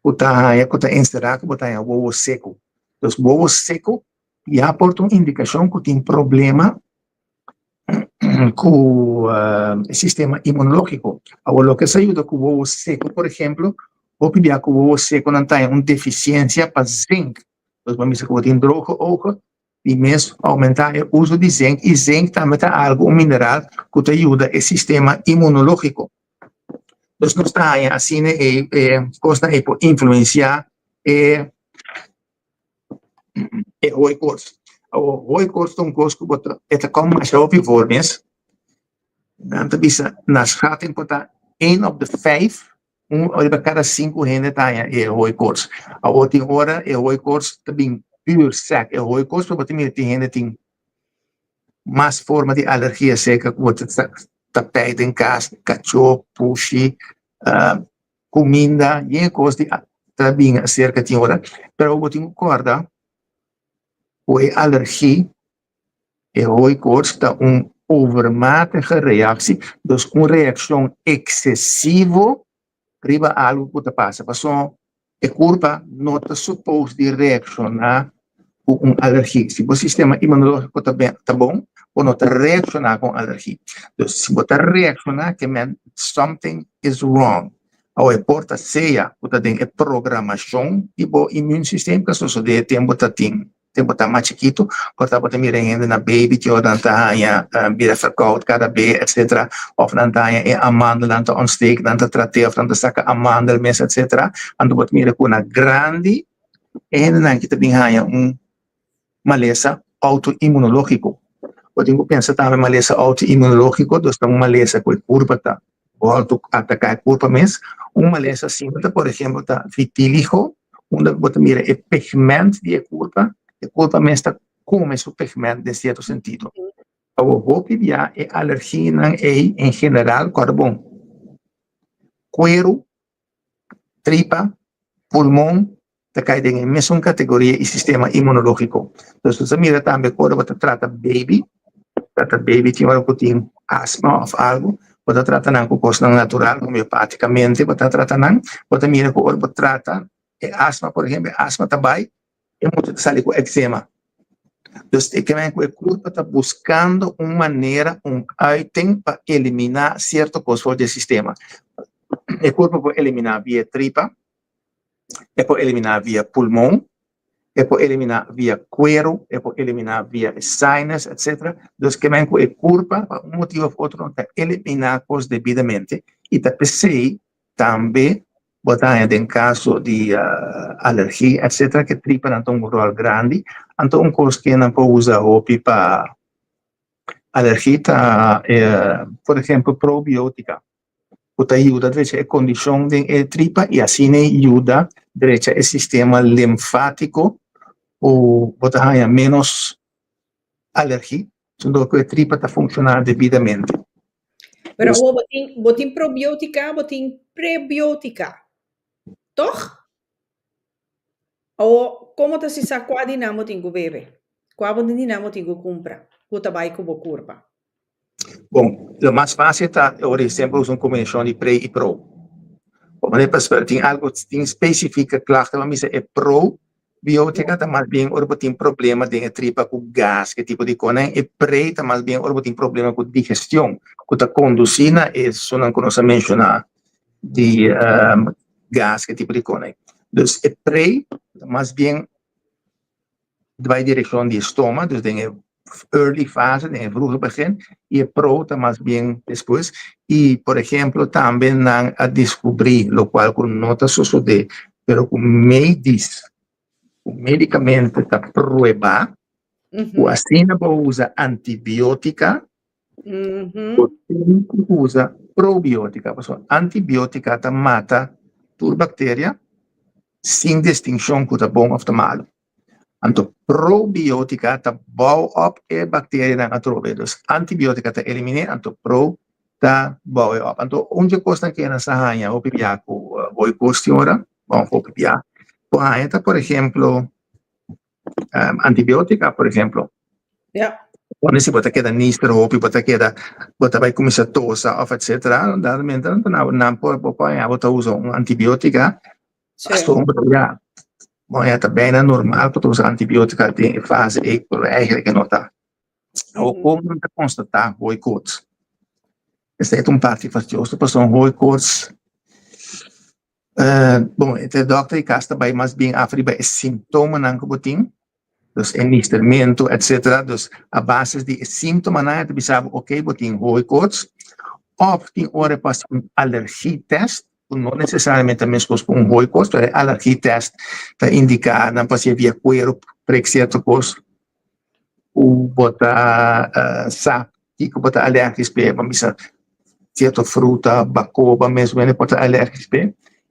ku ta haña ku ta enserá ku bo ta haña wowo seku. Dus wowo seku ya por ta un indikashon ku tin problema ku e sistema inmunológiko. Awor loke sa yuda ku wowo seku, por ehempel, hopi bia ku wowo seku nan ta haña un defisiensia pa zink. Dus bo mester ku bo tin droge ogen di mes oumentá e uso di zink i zink tambe ta algu, un mineral ku ta yuda e sistema inmunológiko. Dus nos ta haña asina e kosnan ei por influensiá e hooikoorts. Awor hooikoorts ta un kos ku bo ta e ta kòm masha hopi for mes. Nan ta bisa na schatting por ta één op de vijf, un riba kada sinku hende ta haña e hooikoorts. Awor tin ora e hooikoorts ta bin pur sèk e hooikoorts, pero bo ta mira tin hende tin mas forma di alergia serka ku bo ta pei den kas, kachó, pushi, kuminda, yen kos di ta bin aserka tin ora. Pero bo tin ku kòrda ku e alergia, e hooikoorts ta un overmatige reactie, dus un reakshon eksesivo riba algu ku ta pasa. Pasobra e kurpa no ta supos di reakshoná ku un alergia. Si bo sistema inmunológiko ta ta bon, bo no ta reakshoná ku un alergia. Dus si bo ta reakshoná ke men something is wrong. Awor e por ta sea ku ta den e programashon di bo immuunsysteem ku a sosodé tempu ta tin tempu ta mas chikitu, por ta bo ta mira hende na baby ki ora nan ta haña bira verkoud kada be etcetera, òf nan ta haña e amandelnan ta ontsteek, nan ta trat'é òf nan ta saka amandel mes etcetera. Anto bo ta mira ku na grandi e hendenan ki ta bin haña un malesa outoinmunológiko. Bo tin ku pensa tambe malesa outoinmunológiko, dus ta un malesa ku e kurpa ta bòltu ataká e kurpa mes. Un malesa asina ta por ehempel ta vitiligo, unda bo ta mira e pigment di e kurpa, e kurpa mes ta kome su pigment den sierto sentido. Awor hopi bia e alergianan ei en general kòrda bon, kueru, tripa, pulmon ta kai den e mesun kategoria i sistema inmunológiko. Dus nos a mira tambe ku ora bo ta trata baby, trata baby tin ora ku tin asma òf algu, bo ta trata nan ku kosnan natural, homeopátikamente bo ta trata nan, bo ta mira ku ora bo trata e asma, por ehempel, e asma ta bai, e mucha ta sali ku eczema. Dus e ke ku e kurpa ta buskando un manera, un uiting pa eliminá sierto kos for di e sistema. E kurpa por eliminá via tripa, e por eliminá via pulmon, e por eliminá via kueru, e por eliminá via e sinus, etcetera. Dus ke men ku e kurpa pa un motibu òf otro no ta eliminá kos debidamente i ta p'esei tambe bo ta haña den kaso di alergia, etcetera, ke tripanan ta un ròl grandi. Anto un kos ke nan por usa hopi pa alergia ta, por ehempel, probiotika. ku ta yuda drecha e kondishon den e tripa i asina yuda drecha e sistema limfátiko ku bo ta haña ménos alergi, dor ku e tripa ta funshoná debidamente. Pero awor bo tin bo tin probiótika, bo tin prebiótika, tòg? Awor, komo ta si sa kua di nan bo tin ku bebe? Kua bo di nan bo tin ku kumpra ku ta bai ku bo kurpa? Bon, lo mas fásil ta ora di semper usa un kombinashon di pre i pro. Bo manera pa tin algu tin spesifika klachten, bo mester e pro biótika ta mas bien ora bo tin problema den e tripa ku gas, ke tipo di konan. E pre ta mas bien ora bo tin problema ku digestion, ku ta kondusí na esunnan ku nos a menshoná di gas, ke tipo di konan. Dus e pre ta mas bien bai direkshon di e stoma, dus den e early fase, den e vroege begin, i e pro ta mas bien despues. I por ehemplo tambe nan a diskubrí, lokual ku no ta sosodé, pero ku medis, ku medikamente ta pruebá, ku asina bo usa antibiótika, bo tin ku usa probiótika, pasobra antibiótika ta mata tur bakteria sin distinshon ku ta bon òf ta malu. Anto probiótika ta bou op e bakterianan atrobe. Dus antibiótika ta eliminé, anto pro ta bou e op. Anto un dje kosnan ku nan sa haña hopi bia ku hooikoorts tin ora, bon hopi bia, por haña ta por ehemplo antibiótika por ehemplo. Pone si bo ta keda nister hopi, bo ta keda, bo ta bai kuminsá tosa òf etcetera, dado momento nan por bo por haña bo ta usa un antibiótika. Pasobra ya, bon ya ta bijna normal pa ta usa antibiotica den e fase ei, pero eigenlijk e no ta. Awor kon nan ta konstatá hooikoorts? Esei ta un parti fastioso pasobra hooikoorts, bon e dòkter di kas ta bai mas bien af riba e simptomanan ku bo tin. Dus e nistermentu etcetera. Dus a basis di e síntomanan e ta bisa bo ok bo tin hooikoorts òf tin ora e pasa un alergietest ku no nesesariamente ta meskos ku un hooikoorts pero e alergietest ta indiká nan por hasié via kueru prek sierto kos ku bo ta sa kiko bo ta alèrgis p'e bo bisa sierto fruta bakoba mes bo por ta alèrgis p'e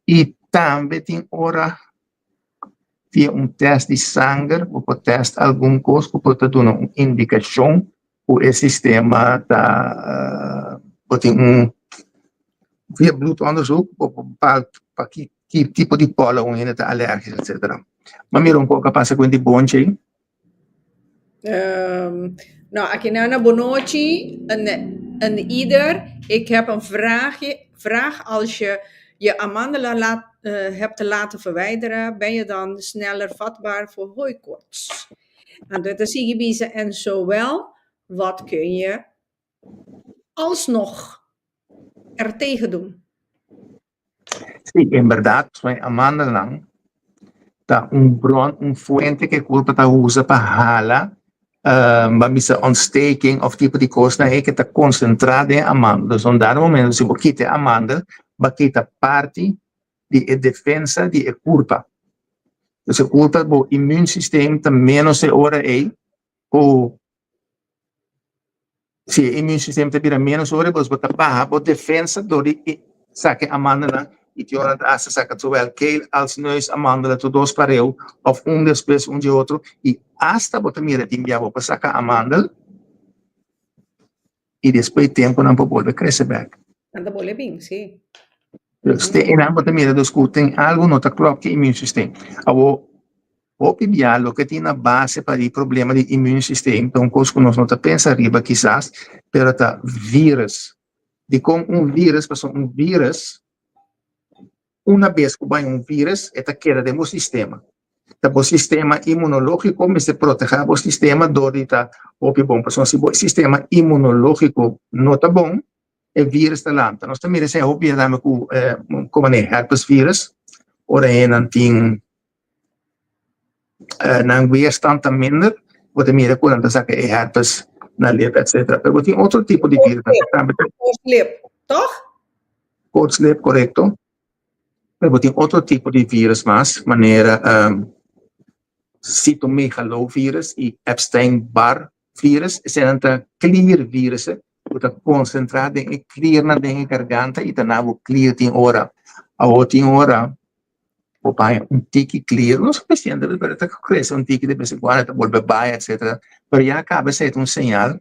i tambe tin ora Via un tèst di sanger bo por tèst algun kos ku por ta duna un indikashon ku e sistema ta bo tin un via bloedonderzoek bo por bepaal pa ki ki tipo di pòlen un hende ta alèrgis etsetera. Bo a mira un poko a pasa ku e di bonchi ei? Nou, Akinana, bonochi. Een, een ieder. Ik heb een vraagje, vraag als je je amandelen laat, hebt te laten verwijderen, ben je dan sneller vatbaar voor hooikoorts? Anto ta sigui bisa, en zo wel, wat kun je alsnog ertegen doen? Sí, en berdad, e amandelnan ta un bron, un fuente ku e kurpa ta usa pa hala, ban bisa ontsteking òf tipo di kosnan ei ku ta konsentrá den e amandel. Dus un dado momento si bo kita e amandel, bo a kita parti di e defensa di e kurpa. Dus e kurpa, bo immuunsysteem ta ménos e ora ei ku Si e immuunsysteem ta bira menos ora bo ta baha bo defensa dor di saka e amandelnan y tin ora ta hasta saka zowel keel als neus amandelen tur dos pareu of un despues un dje otro y hasta bo ta mira tin bia bo por saka amandel y despues tempo nan por bolbe crece bek. Nan ta bolbe bin, si. Dus te einan bo ta mira dus ku tin algu no ta klòp ku e immuunsysteem. Awor Hopi bia loke tin na base pa di problema di immuunsysteem ta un kos ku nos no ta pensa riba kisas, pero ta virus. Dikon un virus? Pasobra un virus, una bes ku bai un virus e ta keda den bo sistema. Ta bo sistema inmunológiko mester protehá bo sistema dor di ta hopi bon. Pasobra si bo sistema inmunológiko no ta bon, e virus ta lanta. Nos ta mira esei hopi bia tambe ku komo ne herpes virus, ora hendenan tin Nan weerstand ta minder, bo ta mira ku nan ta saka e herpes na lip etcetera. Pero bo tin otro tipo di virus tambe. Koortslip, toch? Koortslip, korekto. Pero bo tin otro tipo di virus mas, manera cytomegalovirus i Epstein-Barr virus. Eseinan ta kliervirussen. ku ta konsentrá den e kliernan den e garganta i ta na bo klier tin ora. Awor tin ora bo baña un tiki klier, no sufisiente pero ta krese un tiki de bes en kuando, ta bolbe bai etcetera, pero ya kaba esei ta un señal.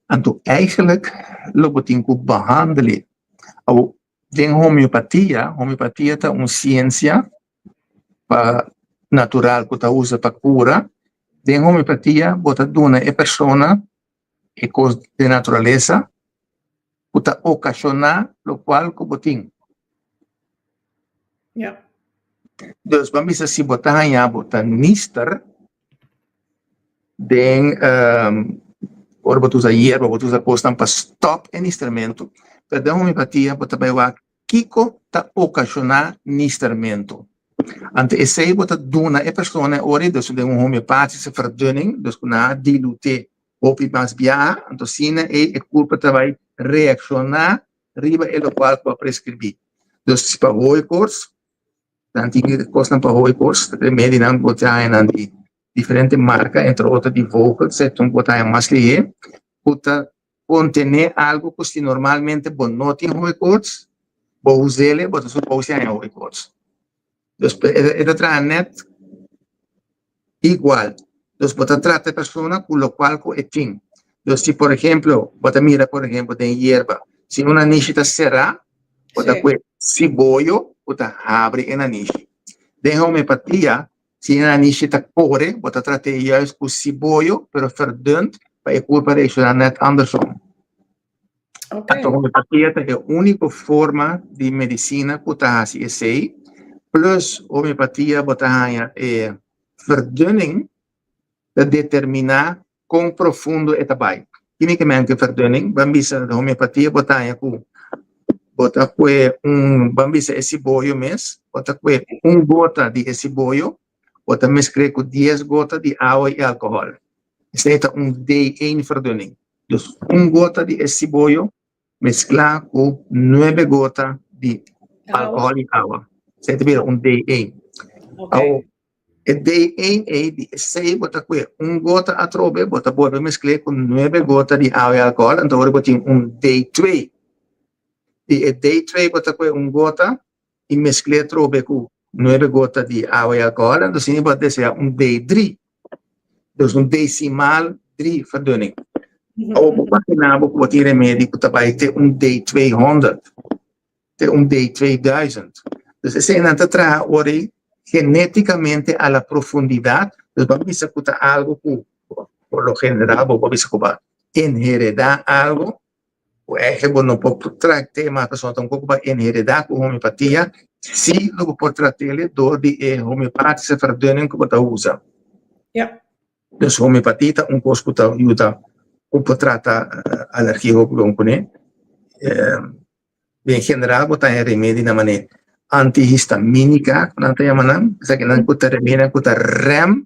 Anto eigenlijk lo bo tin ku behandel'é. Awor den homeopatia, homeopatia ta un siensia pa natural ku ta usa pa kura. Den homeopatia bo ta duna e persona e kos den naturalesa ku ta okashoná lokual ku bo tin. Ja. Dus ban bisa si bo ta haña bo ta nister den ora bo ta usa yerba, bo ta usa kosnan pa stòp e nistermentu, pero den homeopatia bo ta bai wak kiko ta okashoná nistermentu. Anto esei bo ta duna e persona e ora ei, dus den un homeopathische verdunning, dus ku nan a dilut'é hopi mas biaha, anto asina ei e kurpa ta bai reakshoná riba e lokual ku a preskribí. Dus si pa hooikoorts, nan tin e kosnan pa hooikoorts, remedinan bo ta haña nan di diferente marka, entre otro di Vogels, esun bo ta haña mas lihé, ku ta kontené algu ku si normalmente bo no tin hooikoorts, bo us'el bo ta supos di haña hooikoorts. Dus e ta traha nèt igual. Dus bo ta trata e persona ku lokual ku e tin. Dus si por ehemplo bo ta mira por ehemplo den yerba, si un nanishi ta será, bo ta kue siboyo ku ta habri e nanishi. Den homeopatia, si e nanishi ta kore, bo ta trat'é juist ku siboyo, pero verdund pa e kurpa reakshoná nèt andersom. Anto homeopatia ta e úniko forma di medisina ku ta hasi esei. Plus homeopatia bo ta haña e verdunning ta determiná kon profundo e ta bai. Kímikamente verdunning, ban bisa den homeopatia bo ta haña ku bo ta kue un, ban bisa e siboyo mes, bo ta kue un gota di e siboyo, bo ta meskl'é ku dies gota di awa i alkohòl. Esei ta un D één verdunning. Dus un gota di e siboyo mesklá ku nuebe gota di alkohòl i awa. Esei ta bira un D één. Awor, e D één ei di esei bo ta kue un gota atrobe, bo ta bolbe meskl'é ku nuebe gota di awa i alkohòl, anto ora bo tin un D twee. Di e D twee bo ta kue un gota i meskl'é atrobe ku nuebe gota di awa i alkohòl, anto asina bo a deseá un D drie. Dus un decimaal drie verdunning. Awor bo imaginá bo ku bo tin remedi ku ta bai te un D 200, te un D 2000. Dus eseinan ta traha ora ei genéticamente a la profundidad. Dus bo a bisa ku ta algu ku por lo general bo por bisa ku bo a enheredá algu ku eigenlijk bo no por trat'é mas pasobra ta un kos ku bo a enheredá ku homeopatia, sí lo bo por trat'é dor di e homeopathische verdunning ku bo ta usa. Ja. Dus homeopatia ta un kos ku ta yuda ku por trata alergia hopi bon kuné. Den general bo ta haña remedi na manera antihistaminica ku nan ta yama nan, esakinan ku ta remedinan ku ta rèm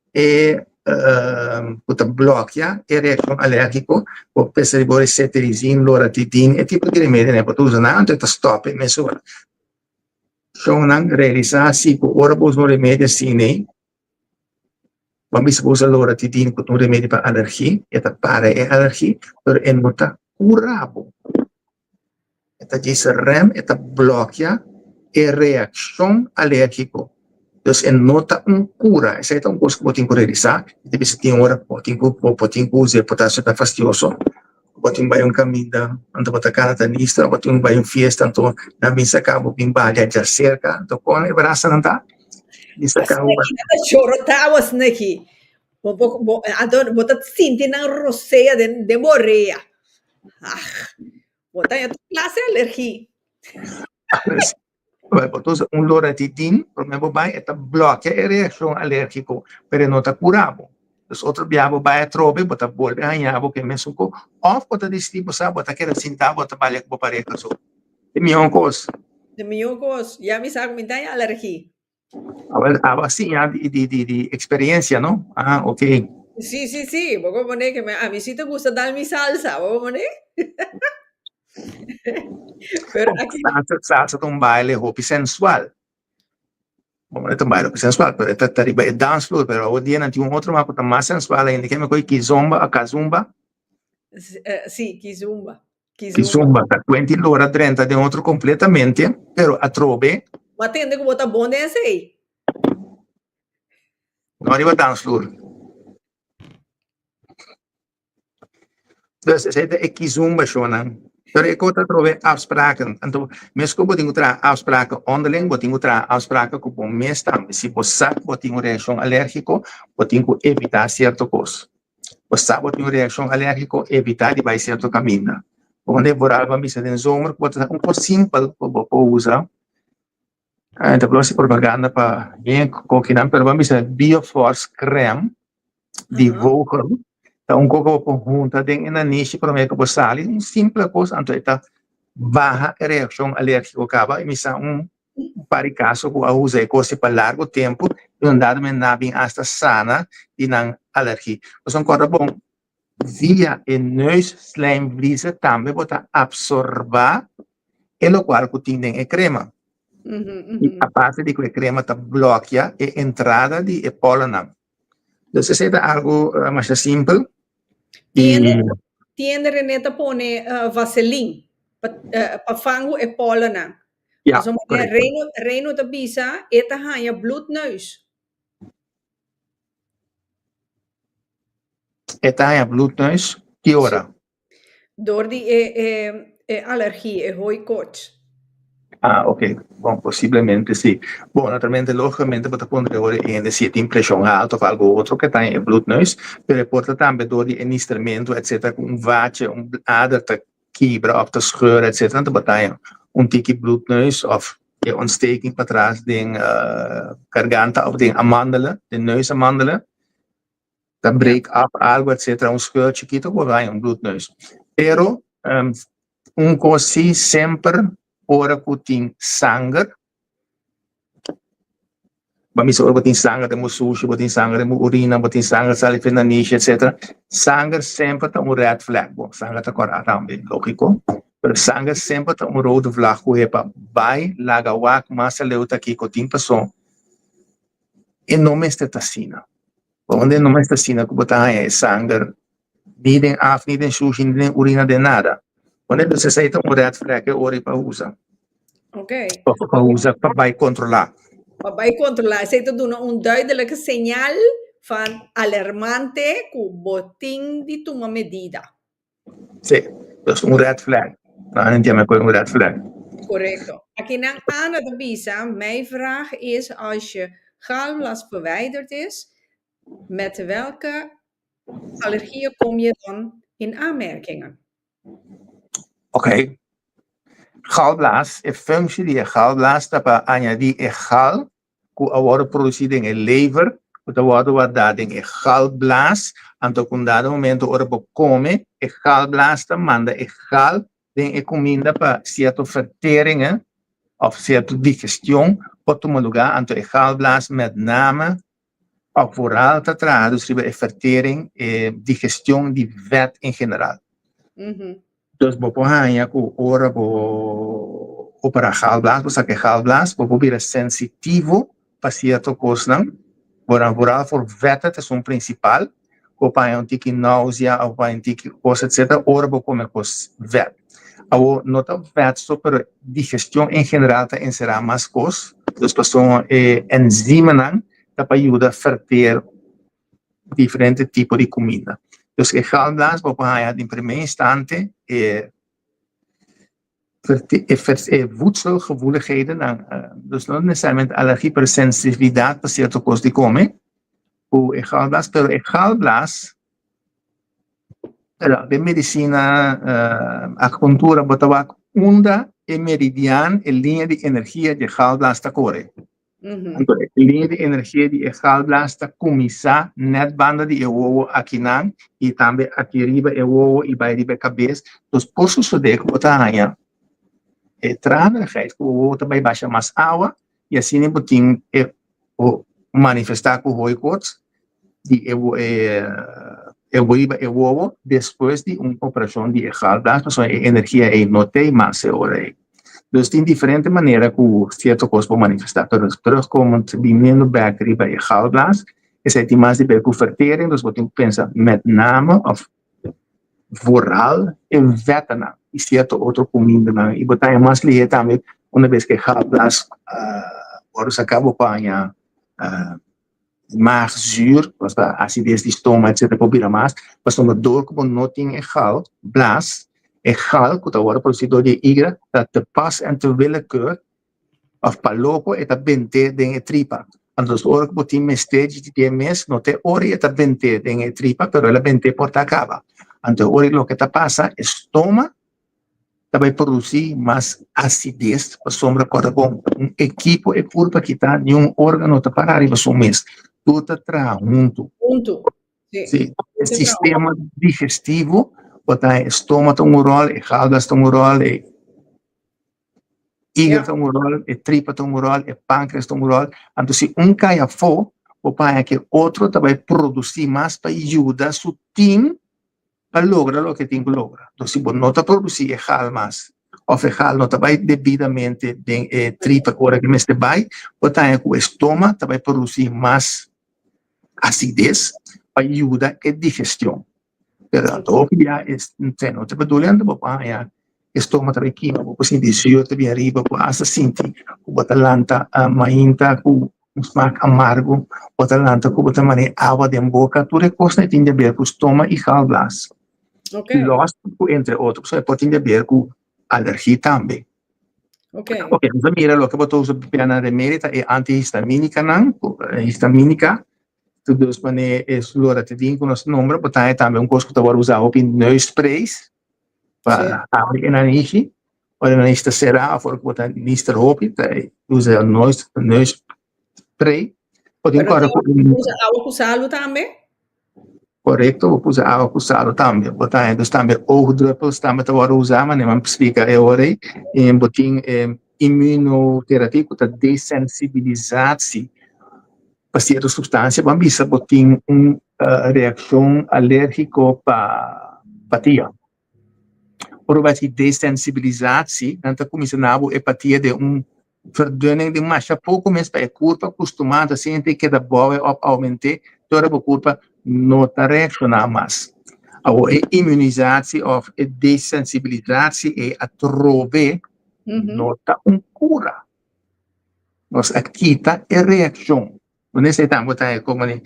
e ku ta blòkia e reakshon alèrgiko, bo pensa di bo cetirizin, loratidin, e tipo di remedinan bo ta usa nan anto e ta stòp e mesora. Shownan realisá si ku ora bo usa un remedi asina ei, bo a bisa bo usa loratidin ku ta un remedi pa alergi, e ta para e alergi, pero e no ta kura bo. E ta djis rèm, e ta blòkia e reakshon alèrgiko. Dus e no ta un kura. Esei ta un kos ku bo tin ku realisá. I ta bisa tin ora bo tin ku bo tin ku usa e por ta ta fastioso. Bo tin bai un kaminda anto bo ta kana ta lista, bo tin bai un fiesta anto nan bin saka bo bin balia djaserka. Anto kon e brasanan ta? Bin saka bo. Asina ta choro ta awa asina aki. Bo bo bo anto bo ta sinti nan rosea den den bo orea. Ach, bo ta haña tur klase alergi. Bo ta usa un loratidin, promé bo bai e ta blòkia e reakshon alérgiko, pero e no ta kura bo. Dus otro bia bo bai atrobe, bo ta bolbe haña bo ku e mesun kos, òf bo ta disidí bo sa bo ta keda sintá bo ta balia ku bo pareha so. E mihó kos. E mihó kos. Ya mi sa ku mi ta haña alergi. Awel, abo a siña di di di di experiencia, no? Ah, ok. Sí, sí, sí. Bo comprende que me, a mi sí te gusta dar mi salsa. Bo comprende? Pero aquí... Salsa, salsa ta un baile hopi sensual. Bo ta un baile hopi sensual, pero ta riba e dance floor, pero awor dia nan tin un otro mas ku ta mas sensual ainda, ke mi koe kizomba o kazumba. Si, kizumba. Kizumba ta cuenti lora drenta den otro completamente, pero atrobe. Bo a tende cu bo ta bon den esey? No riba dansvloer. Dus esey ta e kizumba shownan. Pero e cos ta atrobe afspraken. Anto mes cu bo tin cu traha afspraken onderling, bo tin cu traha afspraken cu bo mes tambe. Si bo sa cu bo tin un reaccion alergico, bo tin cu evita cierto cos. Bo sa bo tin un reakshon alérgiko, evitá di bai sierto kaminda. Bo manda e vooral ban bisa den zomer ku bo ta un kos simpel ku bo por usa. Ta por hasi propaganda pa bien kokinan, pero ban bisa Bioforce crème di Vogel ta un kos ku bo por hunta den e nanishi promé ku bo sali, un simple kos, anto e ta baha e reakshon alérgiko kaba i mi sa un Un par di kaso ku a usa e kos pa largu tempu i un dado men nan a bin asta sana di nan alergi. Pasobra kòrda bon, via e neusslijmvliezen tambe bo ta apsorbá e lokual ku tin den e krema. I aparte di ku e krema ta blòkia e entrada di e pòlennan. Dus esei ta algu masha simpel. I. Tiende René ta pone vaselin pa fangu e pòlennan. Ja, Pasobra correcto. Reino, Reino ta bisa e ta haña bloedneus. E ta haña bloedneus ki ora? Door di e, e, e alergie, e hooikoorts. Ah, ok. Bon, posiblemente si. Bon, naturalmente, logicamente bo ta puntra e ora e hende si e tin presion alto of algo otro ke ta haña e bloedneus, pero e por ta tambe door di e nistermento, etcetera, ku un vaatje, un ader ta kibra of ta scheur etcetera ta bataya un tiki bloedneus of e ontsteking patras den garganta of den amandelen, den neusamandelen ta break up algo etcetera un scheur chikito bo haña un bloedneus. Pero un kos si semper ora ku tin sanger Bo a misa ora bo tin sanger den bo sushi, bo tin sanger den bo urina, bo tin sanger sali for nanishi etcetera. Sanger semper ta un red flag. Bon, sanger ta kòrá tambe, lógiko. Pero sanger semper ta un rode vlag ku hepa bai laga wak mas aleu ta kiko tin paso e no mester ta asina. Pasobra no mester asina ku bo ta haña e sanger ni den af, ni den shushi, ni den urina, den nada. Bueno, entonces esei ta un red flag e ora pa usa. Ok. Pa usa pa bai kontrolá. Pa bai kontrolá. Esei ta duna un duidelijke señal van alarmante ku bo tin di tuma medida. Sí, dus un red flag. Nan a yama un red flag. Correcto. Akinan Ana ta bisa, mijn vraag is als je galblaas verwijderd is, met welke allergieën kom je dan in aanmerkingen? Oké. Galblaas, e functie di e galblaas ta pa añadi e gal ku a wòrdu produsí den e lever, ku ta wòrdu wardá den e galblaas, anto ku un dado momento ora bo kome, e galblaas ta manda e gal den e kuminda pa sierto verteringen òf sierto digestion por tuma lugá, anto e galblaas met name òf vooral ta traha dus riba e vertering, e digestion di vèt en general. Dus bo por haña ku ora bo operá galblaas, bo saka e galblaas, bo por bira sensitivo pa sierto kosnan. Bo vooral for vèt ta esun prinsipal, bo por haña un tiki nausea òf bo por haña un tiki kos etcetera ora bo kome kos vèt. Awor no ta vèt so pero digestion en general ta enserá mas kos, dus pasobra e enzimanan ta pa yuda verteer diferente tipo di kuminda. Dus e galblaas bo por haña den primer instante e e voedselgevoelighedennan, dus no nesesariamente alergia pero sensitividad pa sierto kos di kome ku e galblaas, pero e galblaas den medisina akupuntura bo ta wak unda e meridian, e liña di energia di e galblaas ta kore. Anto e liña di energia di e galblaas ta kuminsá nèt banda di e wowo akinan i tambe aki riba e wowo i bai riba e kabes. Dus por sosodé ku bo ta haña e tranerigheid ku bo wowo ta bai basha mas awa i asina bo tin e manifestá ku hooikoorts di e e riba e wowo despues di un operashon di e galblaas pasobra e energia ei no t'ei mas e ora ei. Dus tin diferente manera ku sierto kos por manifestá, pero terugkomend biniendo bèk riba e galblaas esei tin mas di ber ku vertering, dus bo tin ku pensa met name òf. Vooral e vètanan i sierto otro kumindanan. I bo ta haña mas lihé tambe una bes ku e galblas wòrdu saká bo por haña maagzuur, osea asides di stoma etcetera por bira mas pasobra dor ku bo no tin e galblas, e gal ku ta wòrdu produsí dor di e igra ta te pas en te willekeur Of pa loko e ta bent'é den e tripa. Anto ora ku bo tin mester djiti di e mes, no ta e ora e ta bent'é den e tripa, pero el a bent'é por ta kaba. Anto e ora loke ta pasa, e stoma ta bai produsí mas asides, pasobra kòrda bon, un ekipo e kurpa kita, niun órgano ta pará riba su mes, tur ta traha huntu. Huntu, si. Si, e sistema digestivo, bo ta e stoma ta un ròl, e galblas ta un ròl, e Iger ta un ròl, e tripa ta un ròl, e pánkreas ta un ròl. Anto si un kai afó, bo por haña ku e otro ta bai produsí mas pa yuda su tim pa logra loke e tin ku logra. Anto si bo no ta produsí e gal mas òf e gal no ta bai debidamente den e tripa ora ku e mester bai, bo ta haña ku e stoma ta bai produsí mas asides pa yuda e digestion. Pero anto hopi bia e no ta dole anto bo por haña e stoma ta bai kima, bo por sinti zuur ta bin ariba, bo por hasta sinti ku bo ta lanta mainta ku un smak amargo, bo ta lanta ku bo ta mane awa den boka, tur e kosnan tin di haber ku stoma i galblas. Lòs ku entre otro kos e por tin di haber ku alergi tambe. Ok. Ok, nos a mira loke bo ta usa pa nan remedi ta e antihistaminicanan, histaminica, Tur dos manera e loratadin ku nos nombra, bo ta haña tambe un kos ku ta wòrdu usá hopi neussprays pa habri e nanishi. Ora e nanishi ta será òf ora ku bo ta nister hopi ta usa neus neusspray. Bo tin Pero kòrda ku bo usa awa ku salu tambe? Korekto, bo por usa awa ku salu tambe. Bo ta haña dus tambe oogdruppels tambe ta wòrdu usá, manera mi a splika e ora ei. I bo tin e immunoterapie ku ta desensibilisatie pa sierto supstansia bo a bisa bo tin un reakshon alérgiko pa patia. Ora bo hasi desensibilisatie nan ta kuminsá na bo e patia den un verdunning di masha poko mes pa e kurpa kustumá ta sinti keda bou òf oument'é te ora bo kurpa no ta reakshoná mas. Awor e immunisatie òf e desensibilisatie ei atrobe no ta un kura. Nos a kita e reakshon. No nesesitamos bo ta e komo di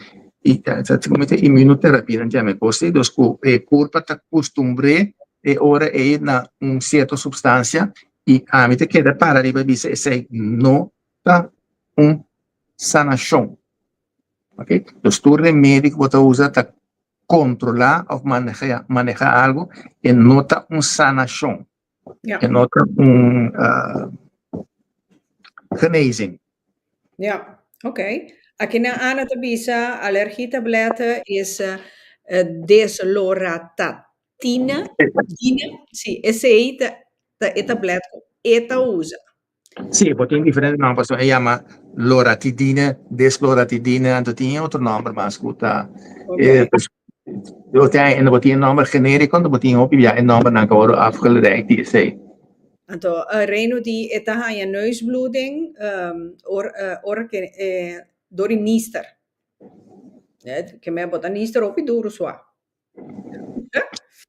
komo ta inmunoterapia nan yama e kos ei. Dus ku e kurpa ta kustumbr'é e ora ei na un sierto supstansia i ami ta keda para riba bisa esei no ta un sanashon. Oke, dus tur remedi ku bo ta usa ta kontrolá òf maneha algu e no ta un sanashon. Ja. E no ta un genezing. Ja, oké. Aki na Ana ta bisa alergietabletten is desloratadine. Dine, sí, esei ta, ta e tablet ku e ta usa. Sí, bo tin diferente nomber, pasobra e yama loratidine, desloratidine, anto tin e otro nomber mas ku ta Oké. Bo tin, bo tin e nomber genériko, anto bo tin hopi bia e nombernan ku a wòrdu afgeleid di esei. Anto Reino di e ta haña neusbloeding or ora ke e dor di nister. Ke men bo ta nister hopi duru sua.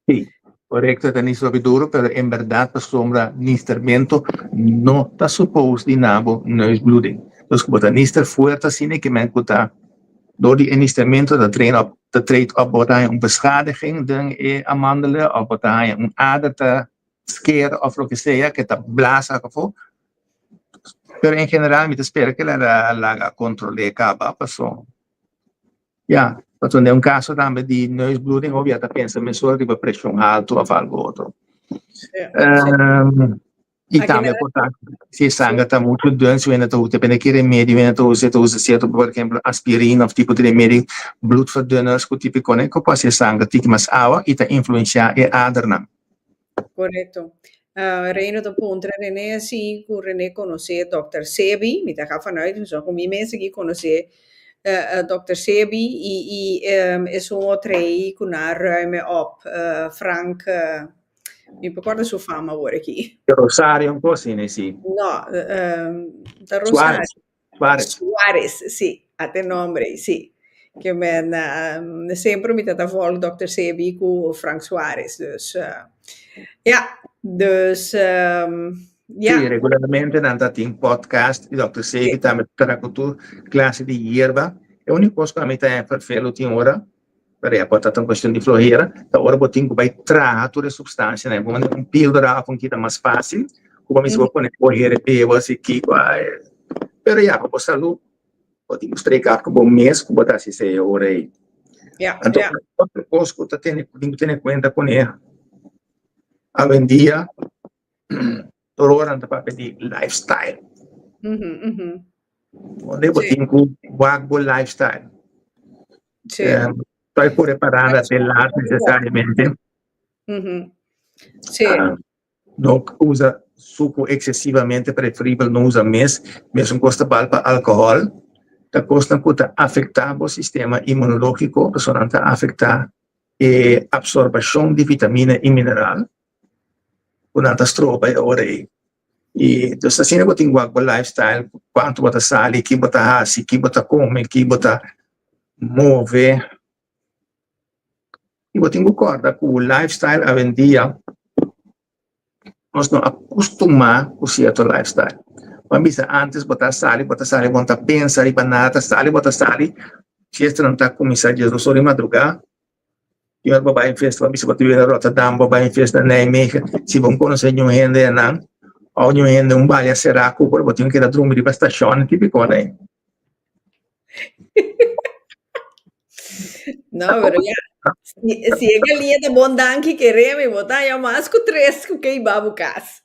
Sí, korekto, ta nister hopi duru, pero en bèrdat pasobra nistermentu no ta supos di na bo neusbloeding. Dus ku bo ta nister fuerte asina ke men ku ta dor di e nistermentu ta train op ta treed op bo ta haña un beschadiging den e amandelen òf bo ta haña un ader ta sker òf loke sea ke ta blasa afó. Pero en general mi ta spera ke la laga kontrol'é kaba paso Ya, pasobra den un kaso tambe di neusbloeding hopi ya ta pensa mesora riba preshon haltu òf algu otro. I tambe por ta si e sanger ta muchu dun, si wende ta usa, depende ki remedio wende ta usa, si e ta usa sierto por ehemplo aspirina òf tipo di remedio bloedverdunners ku tipiko ku por hasi e sanger tiki mas awa i ta influensiá e adernan. Korekto. Reino ta puntra Rene si ku Rene konosé Dòkter Sebi. Mi ta ga vanuit, pasobra ku mi mes aki konosé Dòkter Sebi i i esun otro ei ku nan a ruime op, Frank, mi por kòrda su fama awor aki. Rosario un kos asina si. No, ta Rosario. Suarez. Suarez, si, ata e nomber ei, si. Ke men semper mi ta ta volg Dòkter Sebi ku Frank Suarez. Dus ja, dus ja. Sí, regularmente nan ta tin podcast i Dòkter Sebi tambe ta traha ku tur klase di yerba. E úniko kos ku ami ta vervelu tin ora, pero ya por ta ta un kuestion di flohera, ta ora bo tin ku bai traha tur e supstansianan. Bo manda un píldora òf un kita mas fásil ku bo mismo pone bo here bebo asi kiko. Pero ya, pa bo salú Bo tin ku streka ku bo mes ku bo ta hasi esei e ora ei. Ja, Anto, ja. otro kos ku ta tene, ku tin ku tene kuenta kuné, awendia tur ora nan ta papia di lifestyle. Mhm, mhm. Unda bo Sí. tin ku wak bo lifestyle. Sí. Eh, Bai kore parada te laat nesesariamente. Mhm. Sí. Ah, No usa suku eksesivamente, preferibel no usa mes. Mesun kos ta bal pa alkohòl. Ta kosnan ku ta afektá bo sistema inmunológiko, pasobra nan ta afektá e apsorbashon di vitamina i mineral ku nan ta stroba e ora ei. I dus asina bo tin wak bo lifestyle, kuantu bo ta sali, ki bo ta hasi, ki bo ta kome, ki bo ta move. I bo tin ku kòrda ku lifestyle awendia nos no a kustumá ku sierto lifestyle. Bo a bisa ántes bo ta sali, bo ta sali, bo no ta pensa riba nada, ta sali bo ta sali, fiestanan ta kuminsá diesdos ora di madrugá, i ora bo bai un fiesta bo a bisa bo ta biba na Rotterdam, bo bai un fiesta na Nijmegen, si bo no konosé niun hende einan òf niun hende un balia será ku bo, bo tin ku keda drumi riba stashon, típiko ei. No, pero ya. Si, si e galiña ta bon danki keremi, bo ta haña mas ku tres ku ke iba bo kas.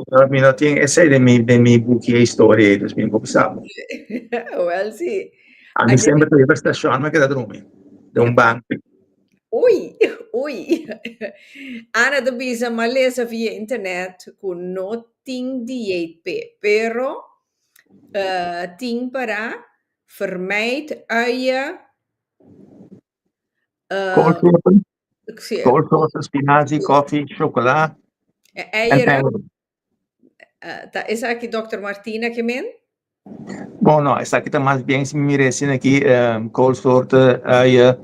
No, mi no tin esei den mi, den mi buki e historia ei, dus mi no por bisa bo. Wel, si. A mi semper ta riba stashon mi a keda drumi, den un banki. Ui, ui. Ana ta bisa, m'a lesa via internet ku no tin dieet p'e, pero tin para vermijd uien. Koolsoorten, Sí. koolsoorten, spinazie, koffie, chocola E en eieren. eieren. Ta esaki Dòkter Martina ke men? Bon, no, esaki ta mas bien si mi mira esina aki, koolsoorten, uien,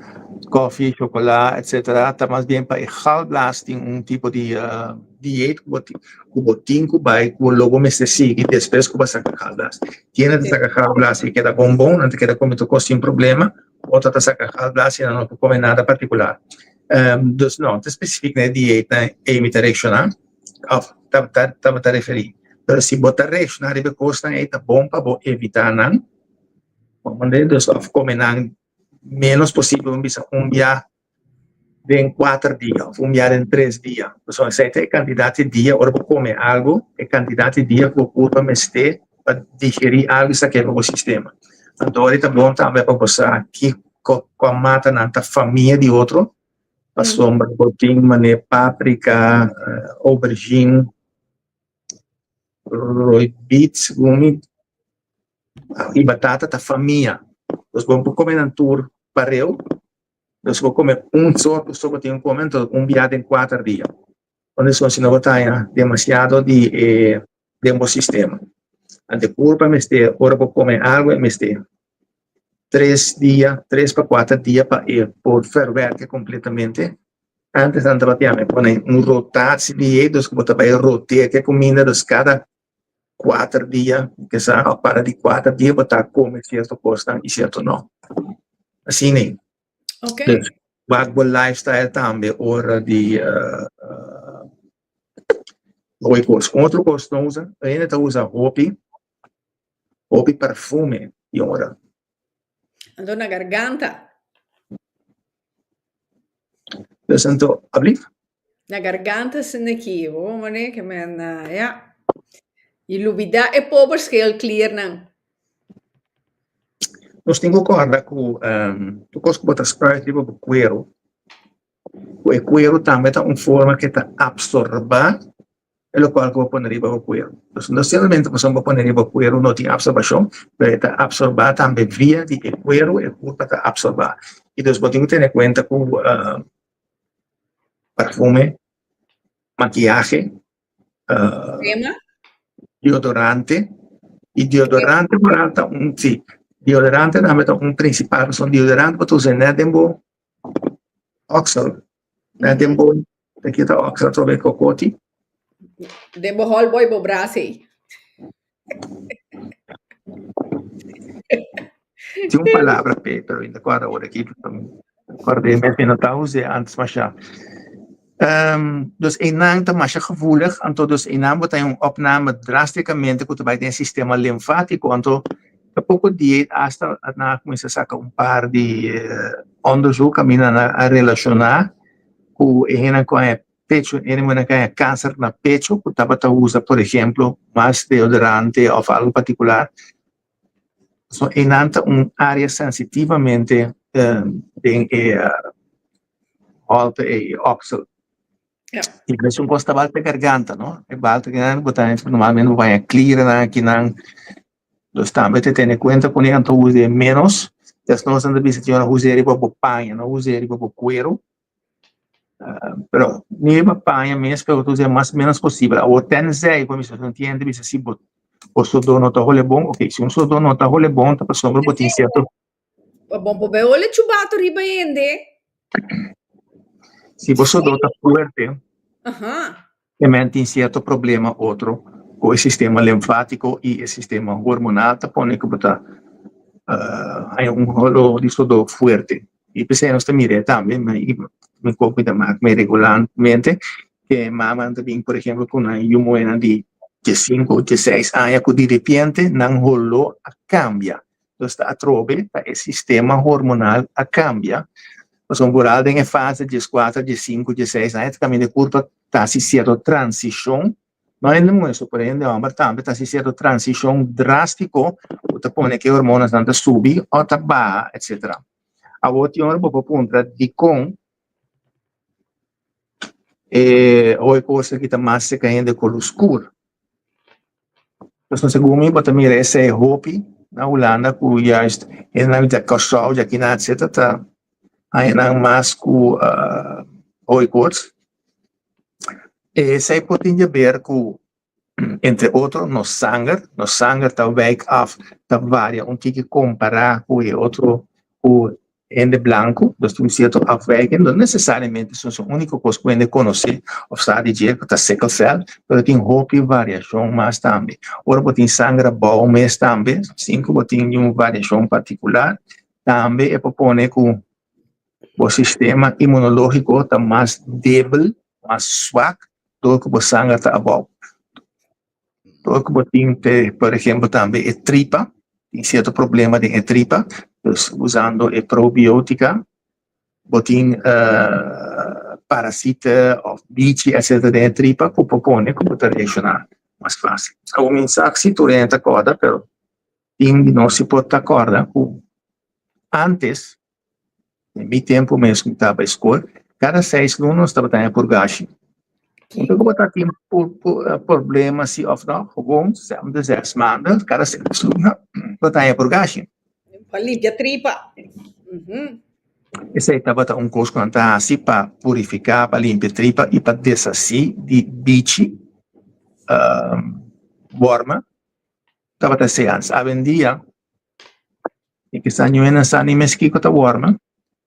koffie, chocola, etcetera, ta mas bien pa e galblaas tin un tipo di dieet ku bo tin ku bo tin ku bai ku lo bo mester sigui despues ku bo a saka galblaas. Kiende ta saka galblaas i keda bon bon, nan ta keda kome tur kos sin problema, otro ta saka galblaas i nan no por kome nada partikular. Dus no, ta spesifik na e dieetnan ei mi ta reakshoná òf tabata referí. Pero si bo ta reakshoná riba e kosnan ei ta bon pa bo evitá nan, dus òf kome nan ménos posibel, bo bisa un bia den kuater dia òf un bia den tres dia. Pasobra esei ta e kantidat di dia ora bo kome algu, e kantidat di dia ku bo kurpa mester pa digerí algu i sak'é pa bo sistema. Anto ora ta bon tambe pa bo sa kiko kua matanan ta famia di otro, pasobra bo tin manera paprika, aubergine, Roibit segun mi i batata ta famia. Dus bo por kome nan tur pareu. Dus bo kome un sorto so bo tin ku kome anto un bia den kuater dia. Pasobra si no bo ta haña demasiado di e den bo sistema. Anto e kurpa mester ora bo kome algu e mester tres dia, tres pa kuater dia pa e por verwerke kompletamente. Antes nan tabata yama e pone un rotatie dieet, dus ku bo ta bai rotea ku e kuminda, dus kada kuater dia, kisa òf para di kuater dia bo ta kome sierto kosnan i sierto no. Asina ei. Oké. Dus wak bo lifestyle tambe ora di hopi kos. Un otro kos nan usa, hende ta usa hopi, hopi perfume di ora. Anto na garganta. Dus anto, ablief? Na garganta sinaki, bo mane ke men, ja. I lubida e pober schildkliernan. Nos tin ku kòrda ku tur kos ku bo ta spuit riba bo kueru, ku e kueru tambe ta un forma ke ta apsorbá e lokual ku bo pone riba bo kueru. Dus no solamente pasobra bo pone riba bo kueru no tin apsorbashon, pero e ta apsorbá tambe via di e kueru e kurpa ta apsorbá. I dus bo tin ku tene kuenta ku perfume, makiahe, Crema? deodorante. I deodorante foral ta un, si. Deodorante tambe ta un principal pasobra deodorante bo ta usa net den bo oksel, net den bo ta kita oksel atrobe kokoti. Den bo holboy bo bras ei. Tin un palabra p'e pero mi no ta kòrda ora aki kòrda mes mi no ta us'e antes masha. Dus einan ta masha gevoelig anto dus einan bo ta haña un opname drásticamente ku ta bai den e sistema linfátiko anto ta poko dia asta nan a kuminsá saka un par di onderzoek kaminda nan a relashoná ku e hendenan ku a haña pecho hende muhé nan ku a haña kanser na pecho ku tabata usa por ehemplo mas deodorante òf algu partikular. So einan ta un área sensitivamente den e holte ei, e oksel. Ja. I mesun kos ta bal pa e garganta, no? E bal ta kinan bo ta normalmente bo baña kliernan akinan. Dus tambe te tene kuenta ku nan ta usa ménos. Desnos nan ta bisa tin ora usa riba bo paña, no usa riba bo kueru. Pero ni riba paña mes pero ta usa mas menos posibel. Awor tenzij bo mester un tienda bisa si bo bo sodó no ta hole bon, ok, si un sodó no ta hole bon ta pasobra bo tin sierto. Pa bon por bai hole chubato riba hende. Si bo sodó ta fuerte. Aha. E men tin sierto problema otro ku e sistema linfátiko i e sistema hormonal ta pone ku bo ta haña un holó di sodó fuerte. I p'esei nos ta mira e tambe, mi kok mi ta mak mi regularmente ke mamanan ta bin por ehempel ku nan yu muhénan di diesinku o dieseis aña ku diripiente nan holó a kambia. Nos ta atrobe pa e sistema hormonal a kambia, pasobra vooral den e fase dieskuater, diesinku, dieseis aña ta kaminda e kurpa ta hasi sierto transishon, no hende muhé so pero hende hòmber tambe ta hasi sierto transishon drástiko ku ta pone ku e hormonasnan ta subi òf ta baha etsetera. Awor tin ora bo por puntra dikon e hopi kos aki ta mas seka hende kolo skur. Pasobra segun mi bo ta mira esei hopi na Hulanda ku juist hendenan di Kòrsou di akinan etsetera ta haña nan mas ku hooikoorts. Esei por tin di aber ku entre otro nos sanger, nos sanger ta wijk af, ta varia un tiki kompará ku e otro ku hende blanku, dus tin un sierto afwijking, no nesesariamente esun su úniko kos ku hende konosé òf sa di dje ku ta sickle cell, pero tin hopi variashon mas tambe. Ora bo tin sanger abou mes tambe, sin ku bo tin un variashon partikular, tambe e por pone ku bo sistema inmunológiko ta mas débil, mas swak, dor ku bo sanger ta abou. Dor ku bo tin te, por ehempel tambe e tripa, tin sierto problema den e tripa, dus usando e probiotica, bo tin parasite of bichi etcetera den e tripa ku por pone ku bo ta reakshoná mas fásil. Awor mi sa si tur hende ta kòrda, pero tin di nos si por ta kòrda ku antes Den mi tempu mes ku mi tabata bai skol, kada seis luna nos tabata haña purgashi. No ta ku bo ta tin problema si òf no, gewoon om de zes maanden, kada seis luna bo ta haña purgashi. Pa limpia tripa. Esei tabata un kos ku nan ta hasi pa purifiká, pa limpia tripa i pa deshasí di bichi, wòrma. Tabata esei antes. Awendia E kisa ñuenan sa ni mes kiko ta wòrma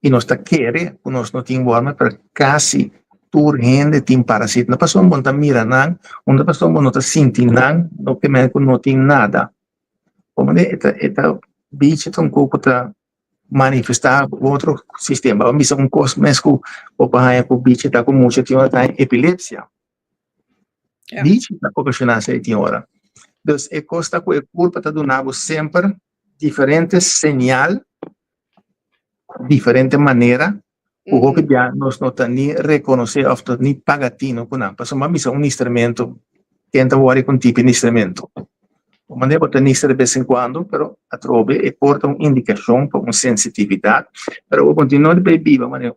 i nos ta kere ku nos no tin wòrma pero kasi tur hende tin parasit. No pasobra bo no ta mira nan, no ta pasobra bo no ta sinti nan, no ke men ku no tin nada. Por manera e ta e ta bichi ta un kos ku ta manifestá ku otro sistema. Bo a bisa un kos mes ku bo por haña ku bichi ta ku mucha tin ora ta haña epilepsia. Bichi ta okashoná esei tin ora. Dus e kos ta ku e kurpa ta duna bo semper diferente señal, diferente manera ku hopi bia nos no ta ni rekonosé òf ta ni paga tino ku nan. Pasobra bo a misa un nistermentu, ken ta wòri ku un tipo di nistermentu? Bo manera bo ta nister de bes en kuando, pero atrobe e por ta un indikashon pa un sensitividat. Pero bo kontinua di bai biba manera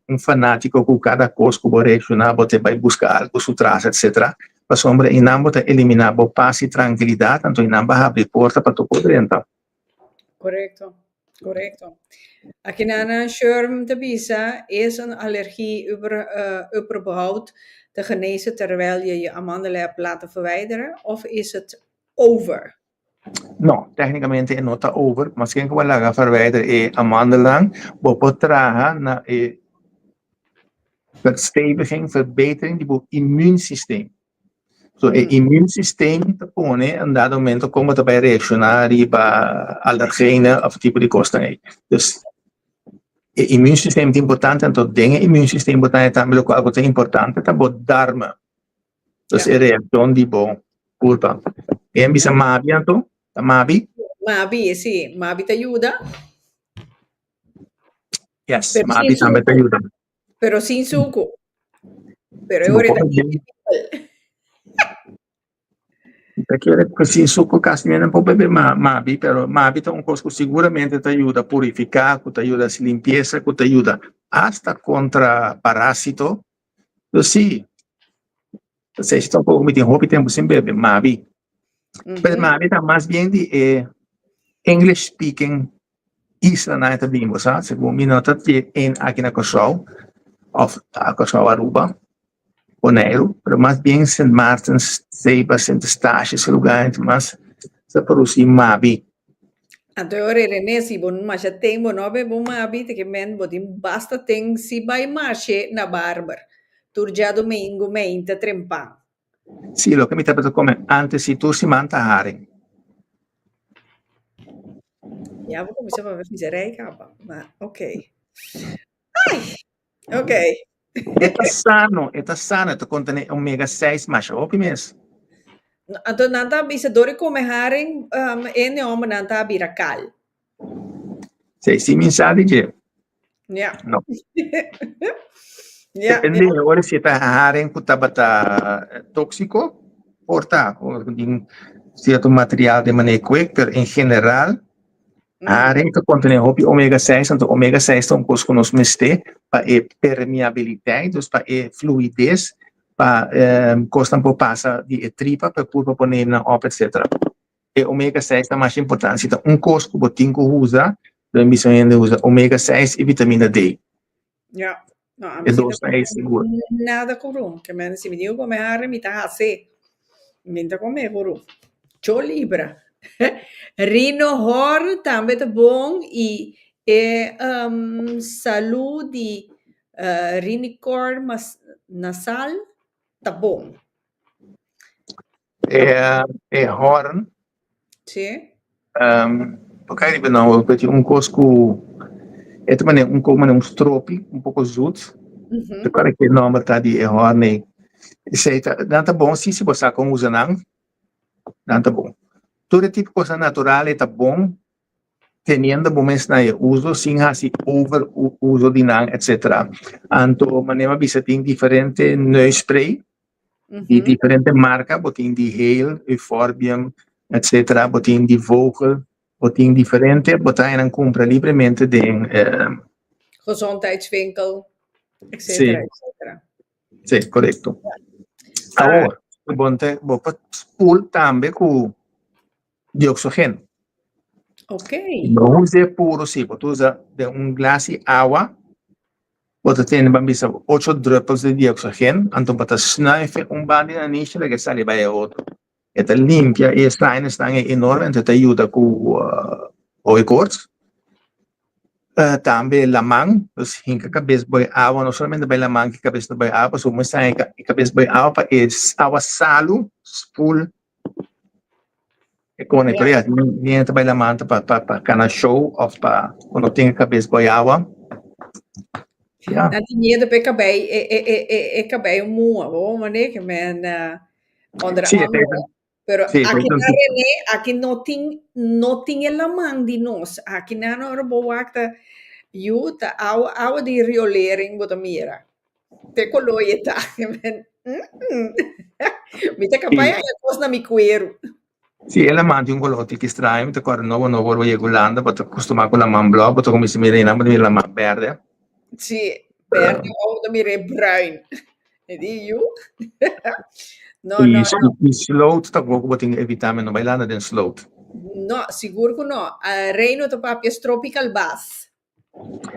un fanátiko ku kada kos ku bo reakshoná bo ta bai buska algu su tras etsetera. Pasobra einan bo ta eliminá bo pas i trankilidat, anto einan bo a habri porta pa tur por drenta. Korekto, korekto. Akinana Sherm ta bisa, Is een allergie überhaupt te genezen terwijl je je amandelen hebt laten verwijderen of is het over? No, técnicamente e no ta over, mas ken ku bo laga verwijder e amandelnan, bo por traha na e versteviging, verbetering di bo immuunsysteem. So e immuunsysteem ta pone en dado momento kon bo ta bai reakshoná riba alergenen òf tipo di kosnan ei. Dus e immuunsysteem ta importante, anto den e immuunsysteem bo ta haña tambe lokual ku ta importante ta bo darmen. Dus e reaccion di bo culpa. E bisa mabi anto? Ta mabi? Mabi, si. Mabi ta yuda. Yes, Pero mabi tambe ta yuda. Pero sin suco. Pero e ora ta Ta kere ku sin suco casi mi no por bebe mabi, pero mabi ta un cos ku seguramente ta yuda purifica, ku ta yuda hasi limpieza, ku ta yuda hasta contra parásito. Yo sí. Esei tampoco mi tin hopi tempo sin bebe, mabi. Pero mabi ta mas bien di e English speaking islanan e ta bin, bo sa? Segun mi no ta tin een aki na Kòrsou of Kòrsou, Aruba, Boneiru, pero mas bien Sint Maarten, Saba, Sint Eustatius, e lugar ta mas sa produci mabi. Anto e ora René, si bo masha ten bo no bebe un mabi, te ke men bo tin basta ten si bai marshe na barber tur djadumingu meinta trempan. Si, loke mi tabata kome antes si tur siman ta haring. Ya bo kuminsá papia viserij kaba, ma ok. Ai! Ok. E ta sano, e ta sano, e ta kontené omega 6 masha hopi mes. Anto nan ta bisa dor di kome haring, um, e neombernan ta bira kal. Si, si mi sa di dje. Ja. No. Ja, Depende, ora si ta haring ku tabata tóksiko, por ta, o tin sierto material den manera kwek, pero en general, Haring ta kontené hopi omega 6, anto omega 6 ta un kos ku nos mester pa e permeabiliteit, dus pa e fluides, pa kosnan por pasa di e tripa pa e kurpa por neem nan op etcetera. E omega 6 ta masha importante, si ta un kos ku bo tin ku usa, lo mi bisa hende usa omega 6 i vitamina D. Ja. No, a E mi si dos ta ta ei sigur. nada ku rum. Ke men si mi digo kome harri, mi ta hasi. Mi ta kome ku rum. Cho libra. Rino hor tambe ta bon i e um, salu di uh, rinicor mas nasal ta bon. E, e horn. Sí. Um, porque riba nou, porque un kos ku e ta mane un kos mane un stropi, un poko zoet. Mm -hmm. Te kore ke nomber ta di e horn ei. Esei ta, nan ta bon si si bo sa kon usa nan, nan ta bon. Tur e tipo kosnan natural e ta bon, teniendo bo mes na e uso sin hasi over uso di nan, etcetera. Anto manera mi a bisa tin diferente neusspray di diferente marca, bo tin di Hale, Euphorbium, etcetera, bo tin di Vogel, bo tin diferente, bo ta nan cumpra libremente den Gezondheidswinkel, etcetera, etcetera. Sí, correcto. Awor, bo te, bo por spoel tambe cu dioxogen. Ok. No usa puro, sí, bo ta usa den un glas di awa, bo ta tene ban bisa ocho druppels di dioxogen, anto bo ta snuif un banda di nanishi laga e sali bai e otro. E ta limpia e sinusnan ei enorme, anto e ta yuda ku hooikoorts. Tambe laman, dus hinka kabes bo e awa, no solamente bai laman ki kabes ta bai awa, pasobra bo mester haña e kabes bo e awa pa e awa salu spoel E kone pero ya ni hende ta bai lamanta pa pa pa kana show of pa ku no tin e kabes boi awa. Ya. Nan tin miedo pa e kabei e e e e e kabei mua bo mane ke men onder Sí, andere. Pero sí, aki esei na René aki no tin no tin e laman di nos. Aki nan ora bo wak ta yu ta awa awa di riolering bo ta mira. Te koló e ta. Mi ta kapaz haña kos na mi kueru. Sí, e laman tin un koló tiki straño. Mi ta kòrda nobo nobo ora bo yega Hulanda, bo ta kustumá ku laman blou, bo ta kuminsá mira einan bo ta mira laman bèrdè. Sí, bèrdè òf bo ta mira e bruin. E di yu. No, no, no. I sloot tampoko bo tin ku evitá, mi no bai landa den sloot. No, sigur ku no. Reino ta papia stropi kalbas.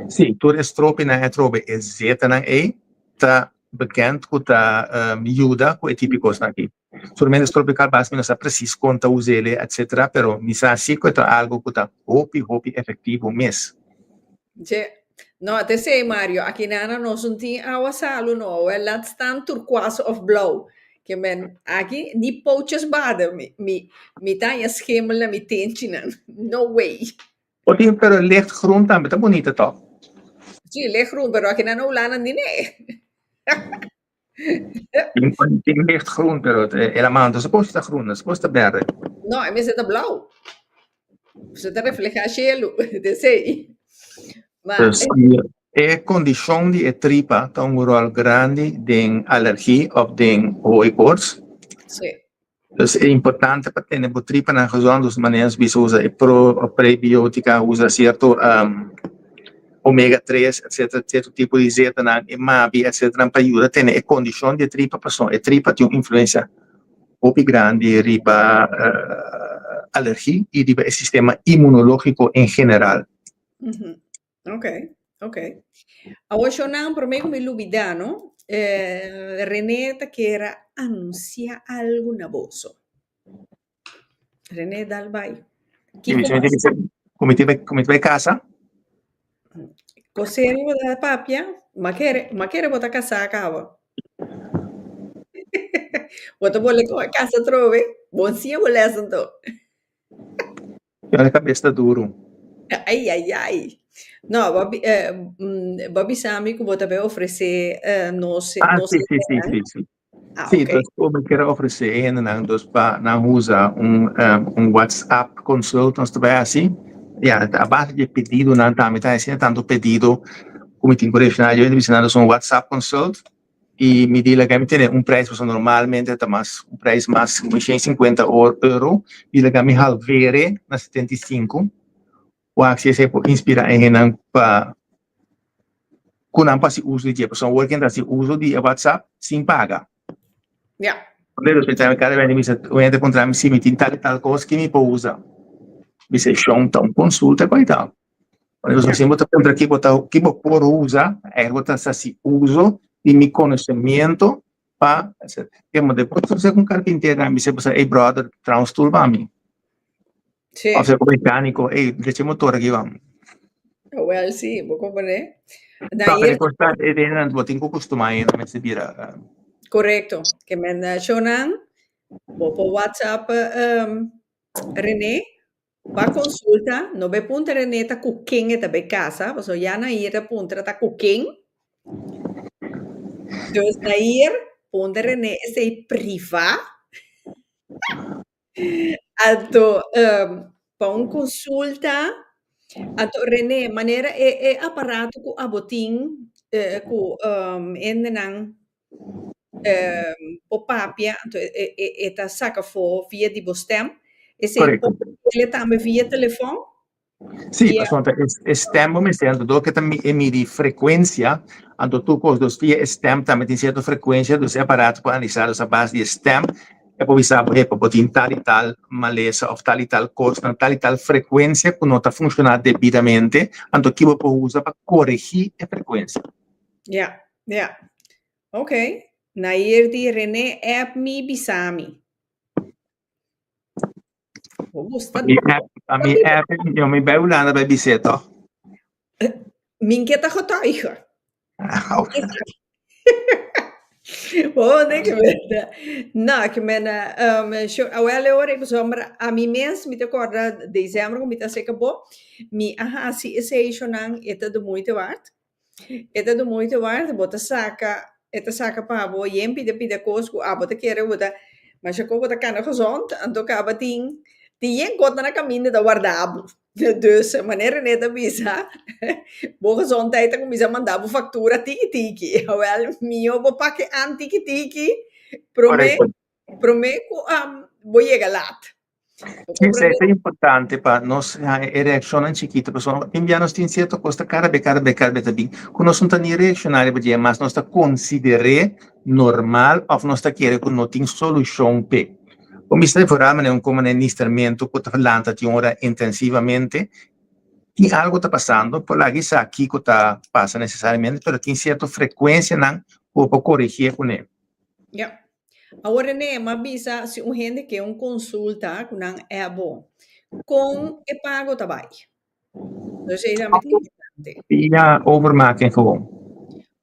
Sí, tur e stropinan atrobe e zetanan ei ta bekend ku ta yuda ku e tipo di kosnan aki. Solamente tropical bas mi no sa precies kon ta us'e etcetera, pero mi sa si ku e ta algo ku ta hopi hopi efectivo mes. Dje. No, te sei Mario, aki nana nos no tin awa salu no, wel laat staan turquoise of blauw. Ke men aki ni pootjes baden, mi, mi, mi ta haña schimmel na mi tenchinan. No way. Por tin pero licht groen tambe ta bunita toch? Sí, licht groen, pero aki nana Hulanda ni nee. Tin licht groen, pero el a manda suppose ta groen, suppose ta berde. No, e mester ta blauw. Se ta refleha cielo, desei. Ma, Dus e kondishon di e tripa ta un rol grandi den alergie of den hooikoorts. Sí. Dus e importante pa tene bo tripanan gezond, dus manera nos bisa usa e pro of prebiotica, usa cierto omega 3, etcetera, cierto tipo di zetanan, e mabi, etcetera, pa yuda tene e condicion di e tripa, pasobra e tripa tin un influencia hopi grandi riba alergie y riba e sistema inmunologico en general. Ok, ok. Awor shownan, promé ku mi lubidá, no? Eh, René ta kier a anunsiá algu na boso. René, dal bai. Kiko mas? Ku mi tin ku mi bai kasa? Koseri bo ta papia? Ma kere, ma kere bo ta kasá kaba. Bo ta bole ku a kasa atrobe? Bon siña bo lès anto. Yòrda kabes ta duru. Ai, ai, ai. No, bo eh, bo a bisa mi ku bo ta bai ofresé eh, nos, Ah, nos sí, sí, sí, hendenan. sí, sí. Ah, Sí, ok. dus ku mi kier a ofresé e hendenan dus pa nan usa un, un WhatsApp consult nos ta bai hasi. Ya, a base di e pedidonan tambe ta hasi tantu pedido ku mi tin ku reaccioná. Yo ta bisa nan dus un WhatsApp consult y mi di laga mi tene un prijs pasobra normalmente ta mas un prijs mas como 150 euro mi laga mi halvere na 75 wak si esei por inspira e hendenan pa ku nan por hasi uso di dje pasobra awor ken ta hasi uso di e WhatsApp sin paga. Ja. Pero cada vez mi bisa un hende puntra mi si mi tin tal y tal cos ki mi por usa mi bisa shon ta un consulta cu ta. Pasobra si bo ta puntra ki bo ta ki bo por usa, eigenlijk bo ta hasi uso di mi konosemiento pa Kemo despues bo ku un karpintero a bisa bo sa ey brother traha un stul pa mi. Sí. Of sea ku mekániko ey drecha e motor aki pa mi. Wel sí, bo komprende. No, pero e kos ta e den bo tin ku kustumá e nan mester bira. Korekto. Ke men shownan bo por WhatsApp René Pa konsulta, no bai puntra René ta ku ken e ta bai kasa, pasobra ya Nair ta puntra ta ku ken. Dus Nair, puntra René esei privá. Anto, pa un konsulta, anto René, manera e e aparato ku abo tin ku hendenan bo papia, anto e e e ta saka afó via di bo stem. Esei Correcto. por hasié tambe via telefòn? Sí, Via pasobra e e stem bo mester, anto dor ke ta e midi frekuensia, anto tur kos, dus via e stem tambe tin sierto frekuensia, dus e aparato por analisá dus a base di e stem e por bisa bo, epa, bo tin tal i tal malesa òf tal i tal kos na tal i tal frekuensia ku no ta funshoná debidamente, anto ki bo por usa pa koregí e frekuensia. Ja, ja. Ok. Nair di René app mi bisa mi. Bo gusta. Mi app, a mi app, yo mi bai Hulanda bai bis'é toch? Min ke ta getuige. Oh, nee, ke men, no, ke men, um, sho, awel e ora, pasobra ami mes, mi ta korda december ku mi ta seka bo, mi a hasi esei shonan, e ta de moeite waard. E ta de moeite waard, bo ta saka, e ta saka pa bo yen pida pida kos ku abo ta kere bo ta, masha ku bo ta kana gezond, anto kaba tin tin yen kos na kaminda ta warda bo. Dus manera Rene ta bisa, bo gezondheid ta kuminsá manda bo faktura tiki tiki. Awèl, mihó bo pake an tiki tiki promé promé ku bo yega lat. Sí, esei ta importante pa nos haña e reakshonnan chikito, pasobra tin bia nos tin sierto kos ta kada be, kada be, kada be ta bin, ku nos no ta ni reakshoná riba dje, mas nos ta konsider'é normal òf nos ta kere ku no tin solushon p'e. Bo mester devorá manera un komo manera nistermentu ku ta lanta tin ora intensivamente, tin algu ta pasando, por laga i sa kiko ta pasa nesesariamente, pero tin sierto frekuensianan. bo por koregié kuné. Ja. Awor René, m'a bisa si un hende ke un konsulta ku nan ebo, kon e pago ta bai? Dus ei tambe ta importante. Via overmaking gewoon.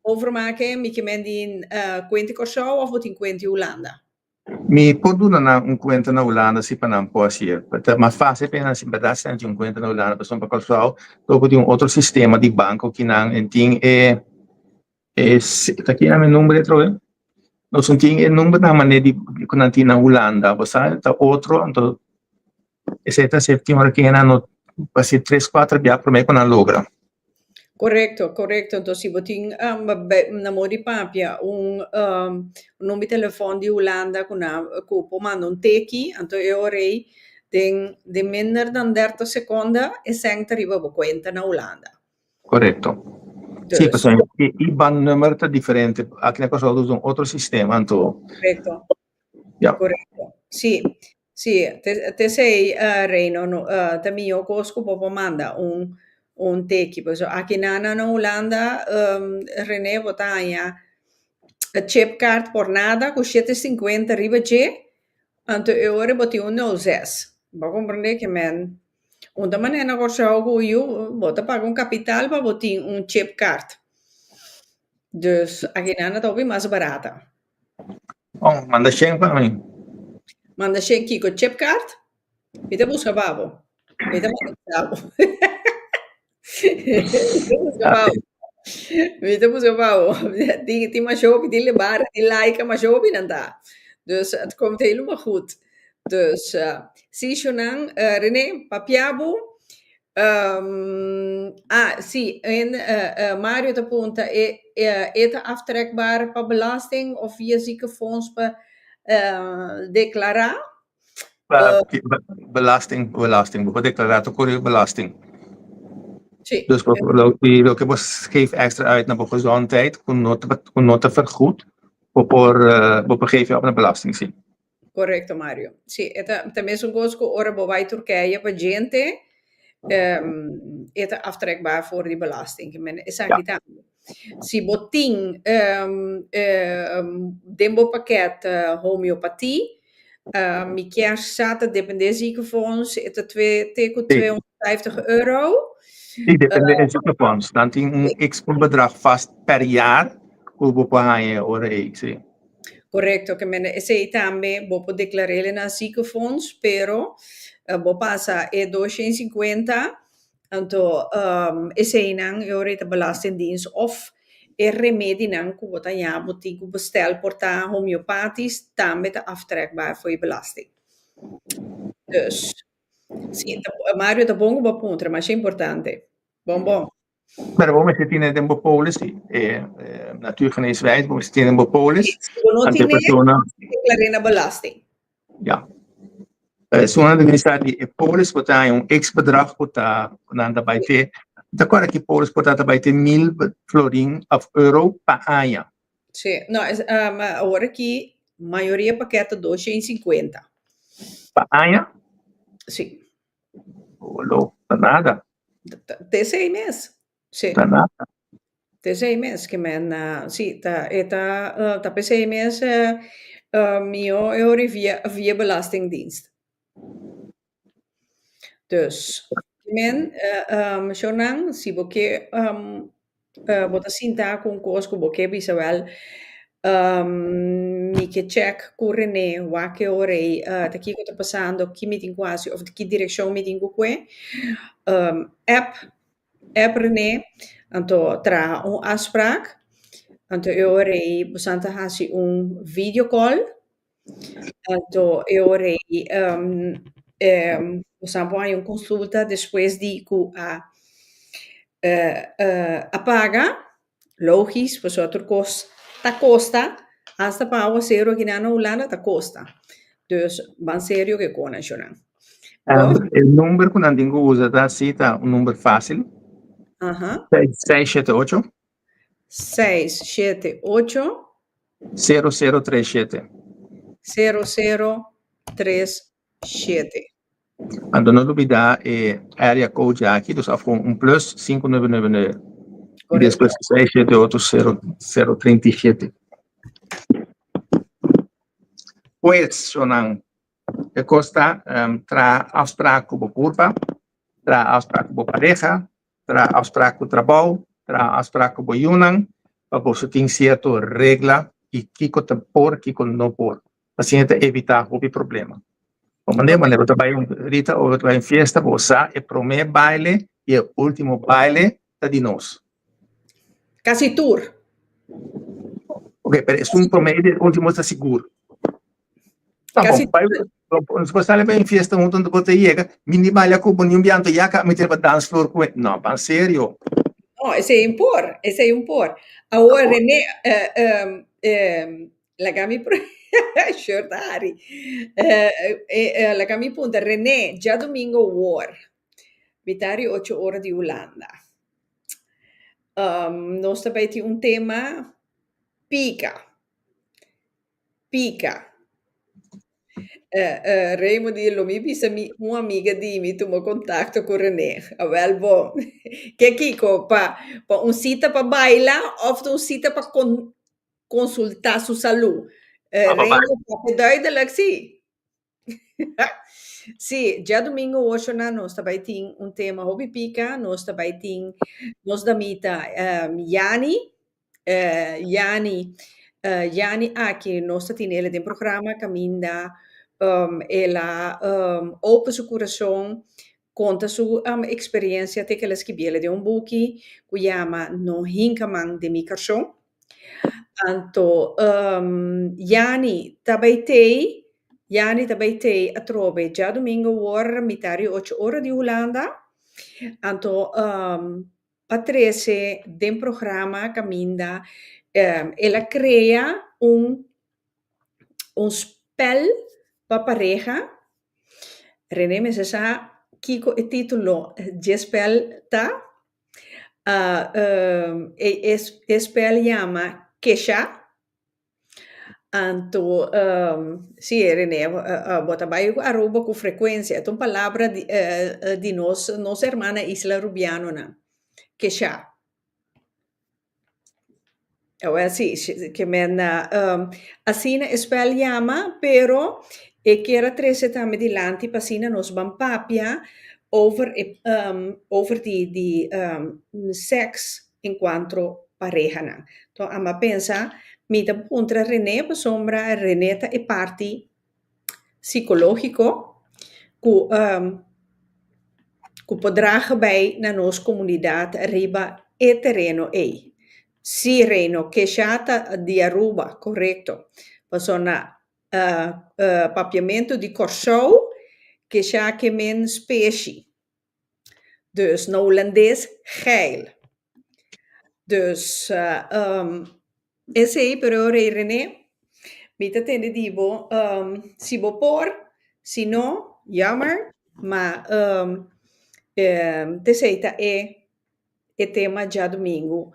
Overmaking, mi ke men di kuenta Kòrsou òf bo tin kuenta Hulanda? Mi por duna nan un kuenta na Hulanda si pa nan por hasié. Ta mas fásil pa nan si bèrdat si nan tin un kuenta na Hulanda pasobra pa Kòrsou bo tin un otro sistema di banko ki nan en tin e e ta kina mi number atrobe? Nos no tin e numbernan manera di ku nan tin na Hulanda bo sa ta otro anto esei ta ser tin ora ku nan no hasi tres kuater bia promé ku nan logra. Korekto, korekto. Anto si bo tin na modo di papia un number di telefòn di Hulanda ku nan ku por manda un teki anto e ora ei den den minder dan dertig sekonda e sèn ta riba bo kuenta na Hulanda. Korekto. Sí, pasobra e IBAN number ta diferente. Aki na Kòrsou ta usa un otro sistema, anto. Korekto. Ja. Korekto. Sí, sí. Te t'esei, Reino, no, ta mihó kos ku bo por manda un un teki. Pasobra aki na na Hulanda, Rene, bo ta haña chipkaart por nada ku shete sinkuenta riba dje, anto e ora bo tin un nul zes. Bo a komprendé ke men Un ta manera na Kòrsou ku yu bo ta paga un kapital pa bo tin un chipkaart. Dus akinan ta hopi mas barata. Bon, manda shen pa mi. Manda shen kiko? Chipkaart? Mi ta buska pa bo. Mi ta manda pa bo. Mi ta buska pa bo. Mi ta buska pa bo. Tin tin masha hopi, tin Lebara, tin Laika, masha hopi nan ta. Dus het komt helemaal goed. Dus si shunan, Rene, papia bo. Ah, si, en Mario ta punta, e e ta aftrekbaar pa belasting of via ziekenfonds pa deklará? Pa belasting, belasting. Bo por deklará tur ku belasting. Sí. Dus bo, loke bo geef extra uit na bo gezondheid, ku no ta, ku no ta vergoed, bo por, bo por geef op na belasting, sí. Korekto, Mario. Sí, e ta, ta mesun kos ku ora bo bai Turkije pa djente, e ta aftrekbaar for di belasting. Men esaki tambe. Si bo tin den bo pakket homeopatie, mi kier sa ta depende ziekenfonds, e ta twee, te ku 250 euro. Sí, depende e ziekenfonds. Nan tin un x un bedrag vast per jaar ku bo por haña ora ei, sí. Korekto, ke men esei tambe bo por deklar'é na ziekenfonds, pero bo pasa e 250, anto eseinan e ora ei ta belastingdienst òf e remedinan ku bo ta haña bo tin ku bestel por ta homeopatisch tambe ta aftrekbaar for e belasting. Dus, si, Mario ta bon ku bo a puntra, masha importante. Bon bon. Pero bo mester tine den bo polis, si. E natuurgeneeswijs, bo mester tine den bo polis. Si bo no tine, declaré na belasting. Ja. Esun di sa di e polis bo ta haña un x bedrag ku ta ku nan ta bai te, mi ta kòrda ki polis por ta ta bai te mil florin òf euro pa aña. Si, no, es, awor aki mayoria pakèt ta 250. Pa aña? Si. Olo, ta nada. T'esei mes. Sí. Ta nada. T'esei mes ke men, sí, ta e ta ta p'esei mes mihó e ora via via belastingdienst. Dus, men shownan si bo ke Bo ta sinta ku un kos ku bo ke bisa wèl, mi ke chèk ku Rene wak e ora ei ta kiko ta pasando, ki mi tin ku hasi òf ki direkshon mi tin ku kue. App, app Rene, anto traha un afsprak, anto e ora ei boso ta hasi un video call. Anto e ora ei boso por haña un konsulta despues di ku a a paga, logis, pasobra tur kos ta kosta, asta pa awaseru aki nan na Hulanda ta kosta. Dus ban serio ku e konashonnan. E number ku nan tin ku usa ta si ta un number fásil. Seis shete ocho. Seis shete ocho. Sero sero tres shete. Sero sero tres shete. Anto no lubida e area code ya aki, dus af con un plus sinku nuebe nuebe nuebe. Y despues seis shete ocho sero sero treinta i shete. Pues, shonan, e kos ta traha afsprak ku bo kurpa, traha afsprak ku bo pareha, traha afsprak ku trabou, traha afsprak ku bo yunan, pa boso tin sierto regla di kiko ta por, kiko no por. Asina ta evitá hopi problema. Bo manera, manera bo ta bai un rita o bo ta bai un fiesta, bo sa e promé baile i e último baile ta di nos. Casi tur. Ok, pero esun promé i e último ta sigur. Ta Casi bon, bai, nos por sali bai un fiesta hunto, anto bo ta yega, mi ni baila ku bo ni un bianto ya ka mi ta riba dance floor ku e. No, ban serio. No, esei un por, esei un por. Awor René, eh, eh, eh, laga mi shirt hari. Eh, eh, eh, laga mi punta, René, djadomingo wor, mitari ocho ora di Hulanda. Nos ta bai tin un tema pika. Pika. Raymond di lo mi bisa mi un amiga di mi tuma kontakto ku René. Awel bo, ke kiko? Pa pa un sita pa baila òf ta un sita pa kon konsultá su salú? Pa baila. Raymond papia duidelijk si. Sí, djadumingo ochonan nos ta bai tin un tema hopi pika, nos ta bai tin nos damita Yani, Yani, Yani aki nos ta tin el den programa kaminda el a open su kurason, konta su eksperensia te ke el a skibiel den un buki ku yama No hinka man den mi karson. Anto Yani ta bai tei, Yani ta bai tei atrobe djadumingo awor mitar di ocho ora di Hulanda. Anto pa trese den programa kaminda el a krea un un spèl pa pareha. Rene mester sa kiko e título dje spèl ta. E spèl yama Kesha. Anto si Rene bo ta bai Aruba ku frekuensia e ta un palabra di di nos nos hermana isla Rubianonan, Kesha. Awel si, ke men asina e spèl yama, pero e kier a trese tambe dilanti pa asina nos ban papia over e over di di sèks enkuanto parehanan. Enton amo a pensa mi ta puntra Rene pasobra Rene ta e parti psicológico cu cu por draga bay na nos comunidad riba e tereno ey. Sí Reino, Kesha ta di Aruba, correcto. Pasobra na papiamento di Kòrsou Kesha ke men speshi. Dus na hulandes geil. Dus esei pero Rey Rene mi ta tende di bo si bo por, si no jammer, ma t'esei ta e e tema djadumingu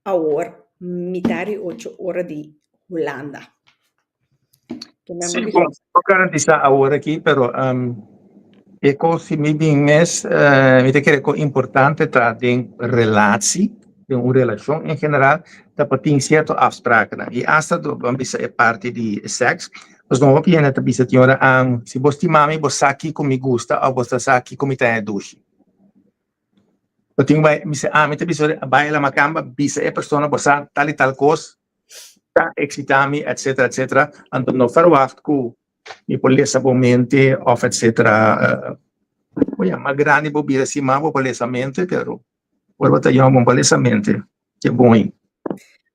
awor mitar di ocho ora di Hulanda. Sí, bon, no garantisa awor aki, pero e kos si mi bin mes, mi ta kere ku importante ta den relatie, den un relashon en general, ta pa tin sierto afsprakennan. I asta ban bisa e parti di sèks, pasobra hopi hende ta bisa tin ora, si bo stima mi, bo sa kiko mi gusta òf bo ta sa kiko mi ta haña dushi. Bo tin bai bisa ami ta bisa bai la makamba bisa e persona bo sa tal i tal kos ta eksita mi etcetera etcetera anto no verwacht ku mi por lesa bo mente of etcetera bo ya mas grandi bo bira si mas bo por lesa mente pero ora bo ta yòn bo no por lesa mente ke bon ei.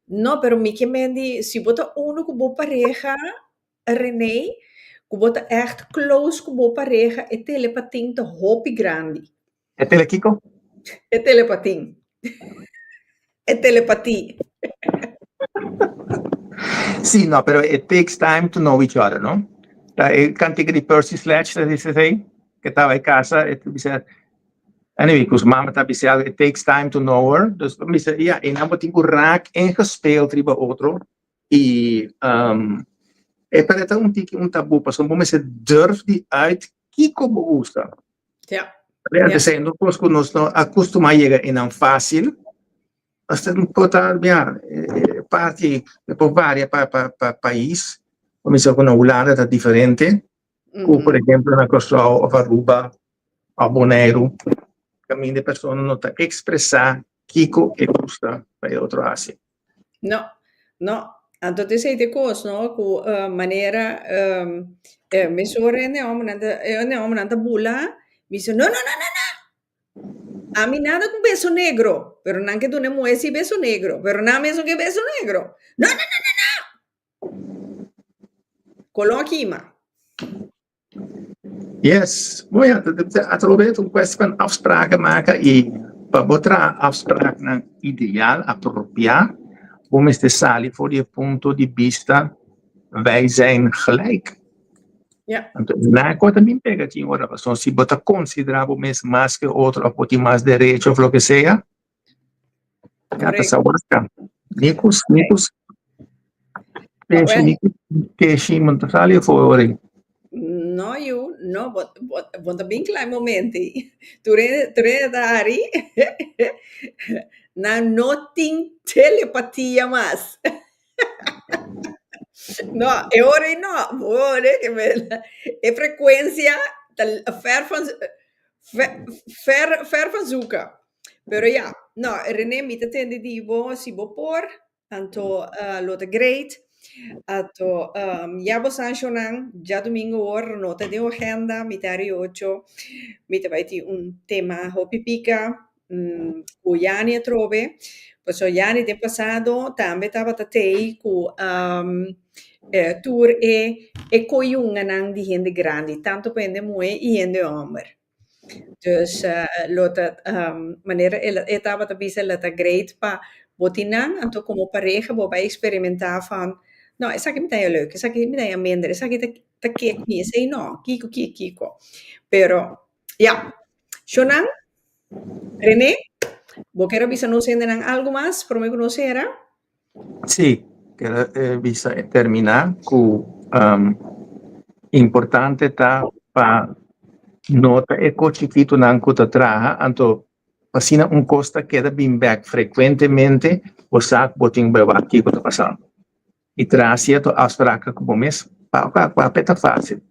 No pero mi ke men di si bo ta uno ku bo pareha Renee, ku bo ta ègt close ku bo pareha, e telepatin ta hopi grandi. E tele kiko? E telepatin. E telepati. Sí, no, pero it takes time to know each other, no? Ta e kantika di Percy Sledge ta bisa esei, ke taba e kasa, e ta bisa, anyway, ku su mama ta bisa algo, it takes time to know her. Dus bo bisa, ya, einan bo tin ku raak ingespeeld riba otro I e ta ta un tiki un tabú pasobra bo mester durf di uit kiko bo gusta. Ja. Ja. Esei no kos ku nos no a kustumá yega einan fásil. Nos ta por ta ya parti por varia pa pa pais. Kuminsá ku na Hulanda ta diferente ku por ehempel na Kòrsou òf Aruba òf Boneiru kaminda e persona no ta ekspresá kiko e gusta pa e otro hasi. No, no. Anto ta esei ta e kos, no, ku manera mesora e neòmbernan ta e neòmbernan ta bula, mi bisa no, no, no, no, no! Ami nada ku beso negro, pero nan ke duna e muhé si beso negro, pero nan mes no ke beso negro. No, no, no, no, no! Koló kima. Yes, bon ja, atrobe ta un kwestie van afspraken maken y pa bo traha afspraaknan ideal, apropiá, bo mester sali for di e punto di bista wij zijn gelijk. Ja. Anto na ku ta bin pega tin ora, pasobra si bo ta konsiderá bo mes mas ke otro òf bo tin mas derecho òf loke sea, ya ta sa waka. Ni ku ni ku peshi ni ku keshi bo no ta sali afó ora ei. No yu, no, bo bo bo ta bin kla e momento ei. Tur hende tur hende ta hari. Nan no tin telepatia mas. No, e ora ei no. Bo ora ke e frekuensia ta ver van ver ver van zoeken. Pero ya, no, René, mi ta tende di bo si bo por, anto lo ta great. Anto ya bo sanshonnan, djadumingu awor no ta den agenda, mitar di ocho, mi ta bai tin un tema hopi pika ku Yani atrobe. Pasobra Yani den pasado tambe tabata tei ku tur e e koyunganan di hende grandi, tantu pa hende muhé i hende hòmber. Dus lo ta manera e tabata bisa lo ta great pa bo tin nan, anto komo pareha bo bai eksperimentá van, no esaki mi ta haña leuk, esaki mi ta haña minder, esaki ta kek mi, esei no, kiko kiko kiko. Pero ya, Shonan, Rene, bo kier a bisa nos hendenan algu mas prome ku nos sera? Sí, kier a bisa e terminá ku importante ta pa nota e kos chikitunan ku ta traha, anto asina un kos ta keda bin bèk frekuentemente bo sa ku bo tin bai wak kiko ta pasando. I traha sierto afspraken ku bo mes pa papia ta fásil.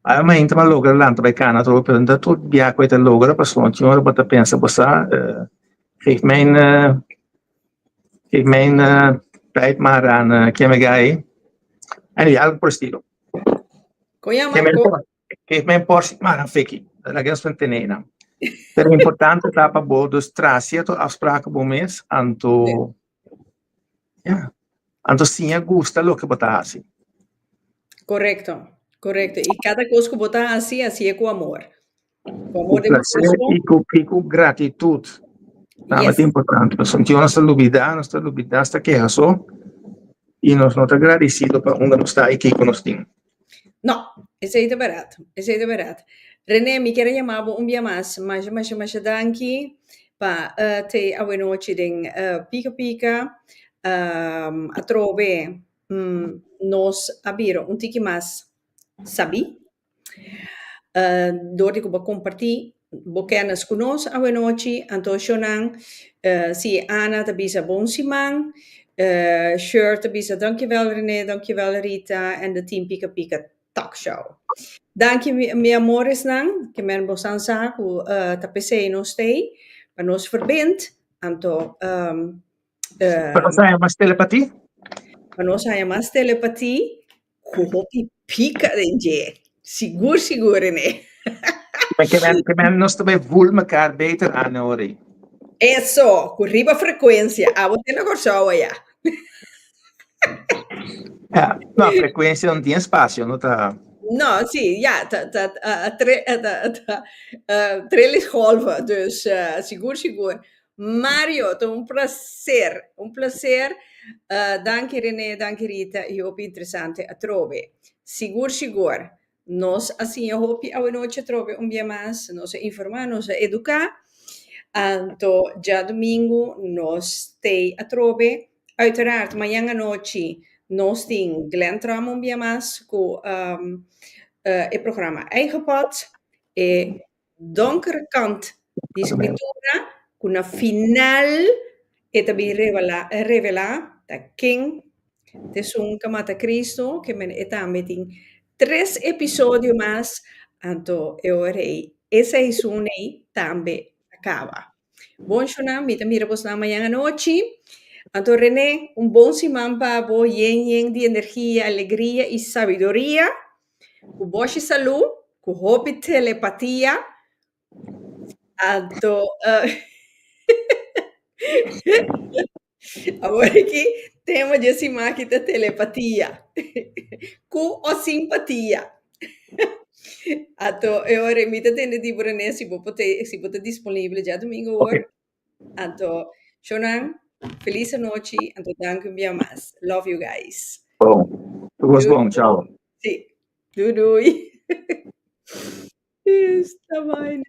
Awe mainta mi a logra lanta bai cana atrobe pero no ta tur bia cu e ta logra pasobra tin ora bo ta pensa bo sa geef mijn geef mijn tijd maar aan ken mi guy anyway algo por estilo. Con yama Geef mijn geef mijn portie maar aan Vicky laga nos tene nan. Pero importante ta pa bo dus traha cierto afspraken bo mes anto Ya. Anto siña gusta loke bo ta hasi. Korekto, korekto. I kada kos ku bo ta hasi, hasié ku amor. Ku Ku amor den bo plaser kurason. i ku i ku gratitut. Tambe Yes. ta importante. Pasobra tin ora nos ta lubidá, nos ta lubidá, nos ta keha so i nos no ta gradisido pa unda nos ta i kiko nos tin. No, esei ta bèrdat, esei ta bèrdat. René, mi kier a yama bo un bia mas. Masha, masha, masha danki pa te awenochi den Pika Pika. Atrobe nos a bira un tiki mas sabí. Dor di ku bo kompartí bo kennis ku nos awenochi. Anto shownan, si Ana ta bisa bon siman, Sher ta bisa dankjewel René, dankjewel Rita en de team Pika Pika Talk Show. Danki mi, mi amoresnan, ke men bosan sa ku ta p'esei nos stay, pa nos verbind, anto Pa nos haña mas telepatie? Pa nos haña mas telepatie ku hopi pika den dje. Sigur, sigur, René. Maar ke men, ke men nos ta bai voel mekaar beter aan ora ei. Eso, ku riba frekuensia. Abo te na Kòrsou aya. Ja, no, frekuensia no tin espasio, no ta. No, sí, ja, ta, ta, uh, tre, uh, ta, ta, uh, trillingsgolven, dus uh, sigur, sigur. Mario, ta un placer, un placer. Uh, danki René, danki Rita, i hopi interesante atrobe. Sigur, sigur. Nos a siña hopi awenochi atrobe un bia mas, nos a informá, nos a eduká. Anto djadumingu nos tei atrobe. Uiteraard, mañan anochi nos tin Glenn Trom un bia mas ku um, uh, e programa Eigen Pad. E donkere kant di skritura ku na final e ta bin revelá, revelá ta ken. T'esun ku a mata Cristo, ke men e tambe tin tres episodio mas, anto e ora ei e seizoen ei tambe a kaba. Bon shonnan, mi ta mira bosnan mañan anochi. Anto René, un bon siman pa bo, yen yen di energia, alegria i sabiduria. Ku boshi salú, ku hopi telepatia. Anto, awor aki tema dje siman aki ta telepatia. Ku o simpatia. Anto e ora mi ta tende di bo René si bo por te si bo ta disponible djadumingu awor. Ok. Anto shownan, felis anochi, anto danki un bia mas. Love you guys. Bon. Tur kos bon. Chao. Si. Dui dui. Esta vaina.